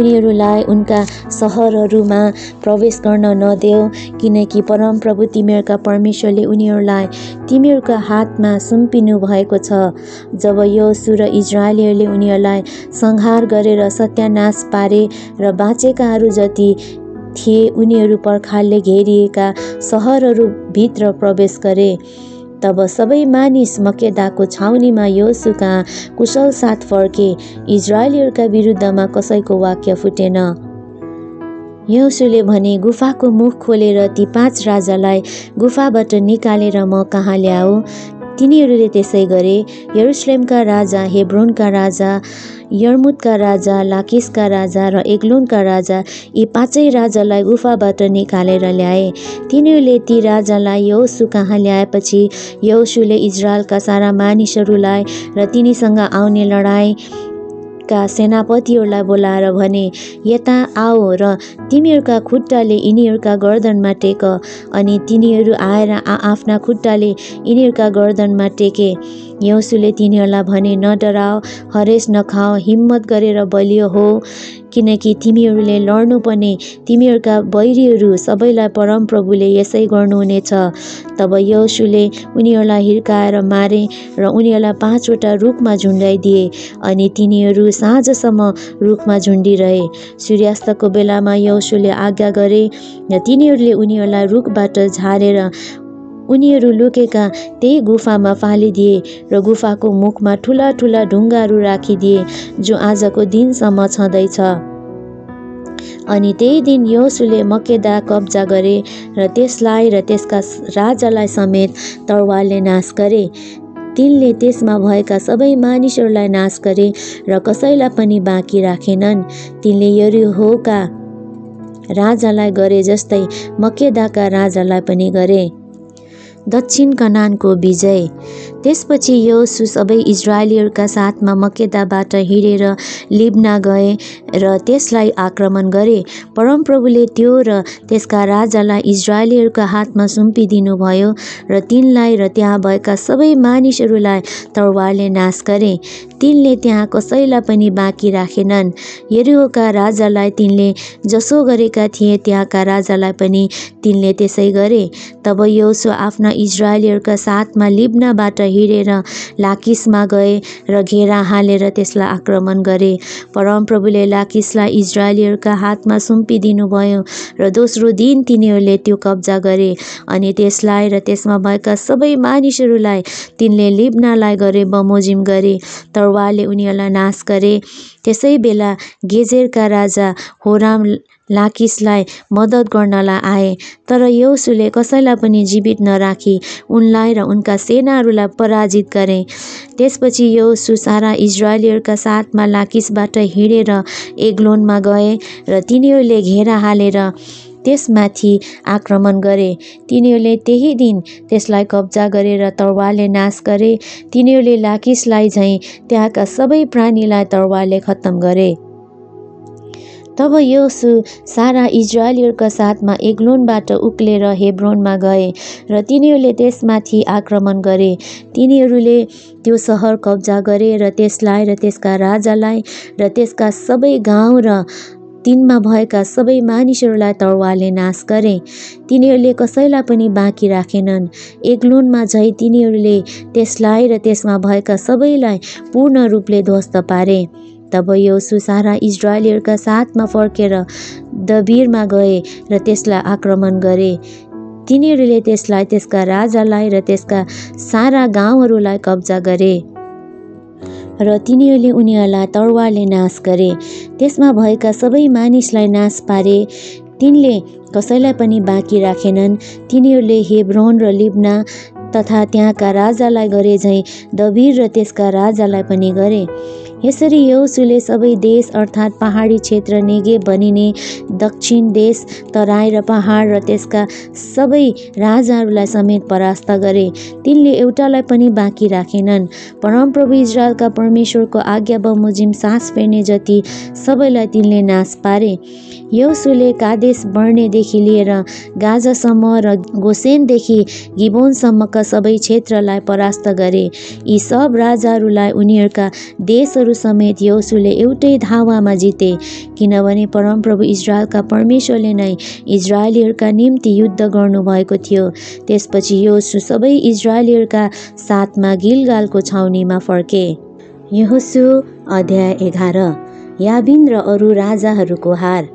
उनीहरूलाई उनका सहरहरूमा प्रवेश गर्न नदेऊ, किनकि परमप्रभु तिमीहरूका परमेश्वरले उनीहरूलाई तिमीहरूका हातमा सुम्पिनु भएको छ। जब यहोशू र इजरायलीहरूले उनीहरूलाई संहार गरेर सत्यानाश पारे र बाँचेकाहरू जति थिए उनीहरू पर्खालले घेरिएका सहरहरूभित्र प्रवेश गरे। तब सबै मानिस मक्केदाको छाउनीमा यहोशू कहाँ कुशल साथ फर्के। इजरायलीहरूका विरुद्धमा कसैको वाक्य फुटेन। यहोशूले भने, गुफाको मुख खोलेर ती 5 राजालाई गुफाबाट निकालेर म कहाँ ल्याऊ। तिनीहरूले त्यसै गरे। यरुशलेमका राजा, हेब्रोनका राजा, यर्मुतका राजा, लाकिसका राजा र एग्लोनका राजा, यी 5 राजालाई गुफाबाट निकालेर ल्याए। तिनीहरूले ती राजालाई यहोशू कहाँ ल्याएपछि यहोशूले इजरायलका सारा मानिसहरूलाई र तिनीसँग आउने लडाईँका सेनापतिहरूलाई बोलाएर भने, यता आओ र तिमीहरूका खुट्टाले यिनीहरूका गर्दनमा टेक। अनि तिनीहरू आएर आफ्ना खुट्टाले यिनीहरूका गर्दनमा टेके। यहोशूले तिनीहरूलाई भने, नडराओ, हरेस नखाओ, हिम्मत गरेर बलियो हो, किनकि तिमीहरूले लड्नुपर्ने तिमीहरूका बैरीहरू सबैलाई परमप्रभुले यसै गर्नुहुनेछ। तब यहोशूले उनीहरूलाई हिर्काएर मारे र उनीहरूलाई 5 वटा रुखमा झुन्डाइदिए अनि तिनीहरू साँझसम्म रुखमा झुन्डिरहे। सूर्यास्तको बेलामा यहोशूले आज्ञा गरे र तिनीहरूले उनीहरूलाई रुखबाट झारेर उनीहरू लुकेका त्यही गुफामा फालिदिए र गुफाको मुखमा ठुला ठुला ढुङ्गाहरू राखिदिए, जो आजको दिनसम्म छँदैछ। अनि त्यही दिन यहोशूले मक्केदा कब्जा गरे र त्यसलाई र त्यसका राजालाई समेत तरवारले नाश गरे। तिनले त्यसमा भएका सबै मानिसहरूलाई नाश गरे र कसैलाई पनि बाँकी राखेनन्। तिनले यरीहोका राजालाई गरे जस्तै मक्केदाका राजालाई पनि गरे। दक्षिण कनानको विजय। त्यसपछि योसु सबै इजरायलीहरूका साथमा मक्केदाबाट हिँडेर लिब्ना गए र त्यसलाई आक्रमण गरे। परमप्रभुले त्यो र त्यसका राजालाई इजरायलीहरूका हातमा सुम्पिदिनु भयो र तिनलाई र त्यहाँ भएका सबै मानिसहरूलाई तरवारले नाश गरे। तिनले त्यहाँ कसैलाई पनि बाँकी राखेनन्। यरीहोका राजालाई तिनले जसो गरेका थिए त्यहाँका राजालाई पनि तिनले त्यसै गरे। तब योसु आफ्ना इजरायलीहरूका साथमा लिब्नाबाट हिँडेर लाकिसमा गए र घेरा हालेर त्यसलाई आक्रमण गरे। परमप्रभुले लाकिसलाई इजरायलीहरूका हातमा सुम्पिदिनु भयो र दोस्रो दिन तिनीहरूले त्यो कब्जा गरे अनि त्यसलाई र त्यसमा भएका सबै मानिसहरूलाई तिनले लिब्नालाई गरे बमोजिम गरे, तरवारले उनीहरूलाई नाश गरे। त्यसै बेला गेजेरका राजा होराम लाकिसलाई मद्दत गर्नलाई आए, तर योसुले कसैलाई पनि जीवित नराखी उनलाई र उनका सेनाहरूलाई पराजित गरे। त्यसपछि योसु सारा इजरायलीहरूका साथमा लाकिसबाट हिँडेर एग्लोनमा गए र तिनीहरूले घेरा हालेर त्यसमाथि आक्रमण गरे। तिनीहरूले त्यही दिन त्यसलाई कब्जा गरेर तरवारले नाश गरे। तिनीहरूले लाकिसलाई झैँ त्यहाँका सबै प्राणीलाई तरवारले खत्तम गरे। तब योसु सारा इजरायलीहरूका साथमा एग्लोनबाट उक्लेर हेब्रोनमा गए र तिनीहरूले त्यसमाथि आक्रमण गरे। तिनीहरूले त्यो सहर कब्जा गरे र त्यसलाई र त्यसका राजालाई र त्यसका सबै गाउँ र तिनमा भएका सबै मानिसहरूलाई तरवारले नाश गरे। तिनीहरूले कसैलाई पनि बाँकी राखेनन्। एग्लोनमा झैँ तिनीहरूले त्यसलाई र त्यसमा भएका सबैलाई पूर्ण रूपले ध्वस्त पारे। तब योसु सारा इजरायलीहरूका साथमा फर्केर दबीरमा गए र त्यसलाई आक्रमण गरे। तिनीहरूले त्यसलाई, त्यसका राजालाई र त्यसका सारा गाउँहरूलाई कब्जा गरे र तिनीहरूले उनीहरूलाई तरवारले नाश गरे। त्यसमा भएका सबै मानिसलाई नाश पारे। तिनले कसैलाई पनि बाँकी राखेनन्। तिनीहरूले हेब्रोन र लिब्ना तथा त्यहाँका राजालाई गरे झैँ दबीर र त्यसका राजालाई पनि गरे। यसरी योसुले सबै देश अर्थात् पहाडी क्षेत्र, नेगेब भनिने दक्षिण देश, तराई र पहाड र त्यसका सबै राजाहरूलाई समेत परास्त गरे। तिनले एउटालाई पनि बाँकी राखेनन्। परमप्रभु इजरायलका परमेश्वरको आज्ञा बमोजिम सास फेर्ने जति सबैलाई तिनले नाश पारे। योसुले कादेश बर्नेदेखि लिएर गाजासम्म र गोसेनदेखि गिबोनसम्मका सबै क्षेत्रलाई परास्त गरे। यी सब राजाहरूलाई उनीहरूका देशहरू समेत योसुले एउटै धावामा जिते, किनभने परमप्रभु इजरायलका परमेश्वरले नै इजरायलीहरूका निम्ति युद्ध गर्नुभएको थियो। त्यसपछि योसु सबै इजरायलीहरूका साथमा गिलगालको छाउनीमा फर्के। यहोशू अध्याय 11। याबिन र अरू राजाहरूको हार।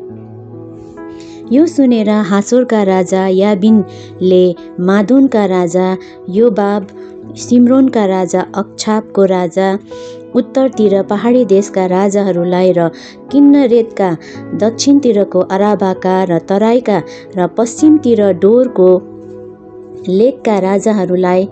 यो सुनेर हासोरका राजा याबिनले मादोनका राजा योबाब, सिम्रोनका राजा, अक्षापको राजा, उत्तरतिर पहाडी देशका राजाहरूलाई र किन्नरेतका दक्षिणतिरको अराबाका र तराईका र पश्चिमतिर डोरको लेकका राजाहरूलाई,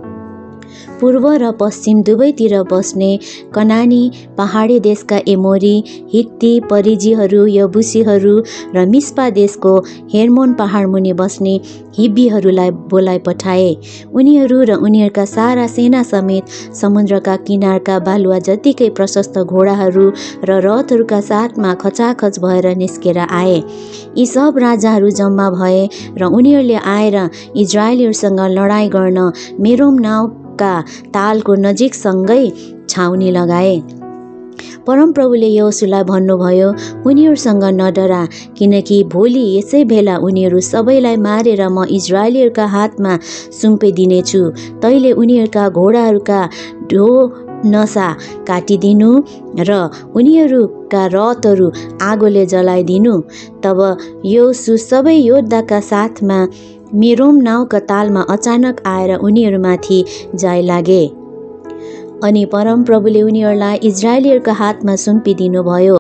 पूर्व र पश्चिम दुवैतिर बस्ने कनानी, पहाडी देशका एमोरी, हित्ती, परिजीहरू, यबुसीहरू र मिस्पा देशको हेर्मोन पहाड मुनि बस्ने हिब्बीहरूलाई बोलाइ पठाए। उनीहरू र उनीहरूका सारा सेना समेत समुद्रका किनारका बालुवा जतिकै प्रशस्त घोडाहरू र रथहरूका साथमा खचाखच भएर निस्केर आए। यी सब राजाहरू जम्मा भए र उनीहरूले आएर इजरायलीहरूसँग लडाईँ गर्न मेरोम नाउँका तालको नजिकसँगै छाउनी लगाए। परमप्रभुले योसुलाई भन्नुभयो, उनीहरूसँग नडरा, किनकि भोलि यसै बेला उनीहरू सबैलाई मारेर म इजरायलीहरूका हातमा सुम्पिदिनेछु। तैले उनीहरूका घोडाहरूका ढो नसा काटिदिनु र उनीहरूका रथहरू आगोले जलाइदिनु। तब योसु सबै योद्धाका साथमा मेरोम नाउँका तालमा अचानक आएर उनीहरूमाथि जाइ लागे। अनि परमप्रभुले उनीहरूलाई इजरायलीहरूका हातमा सुम्पिदिनु भयो।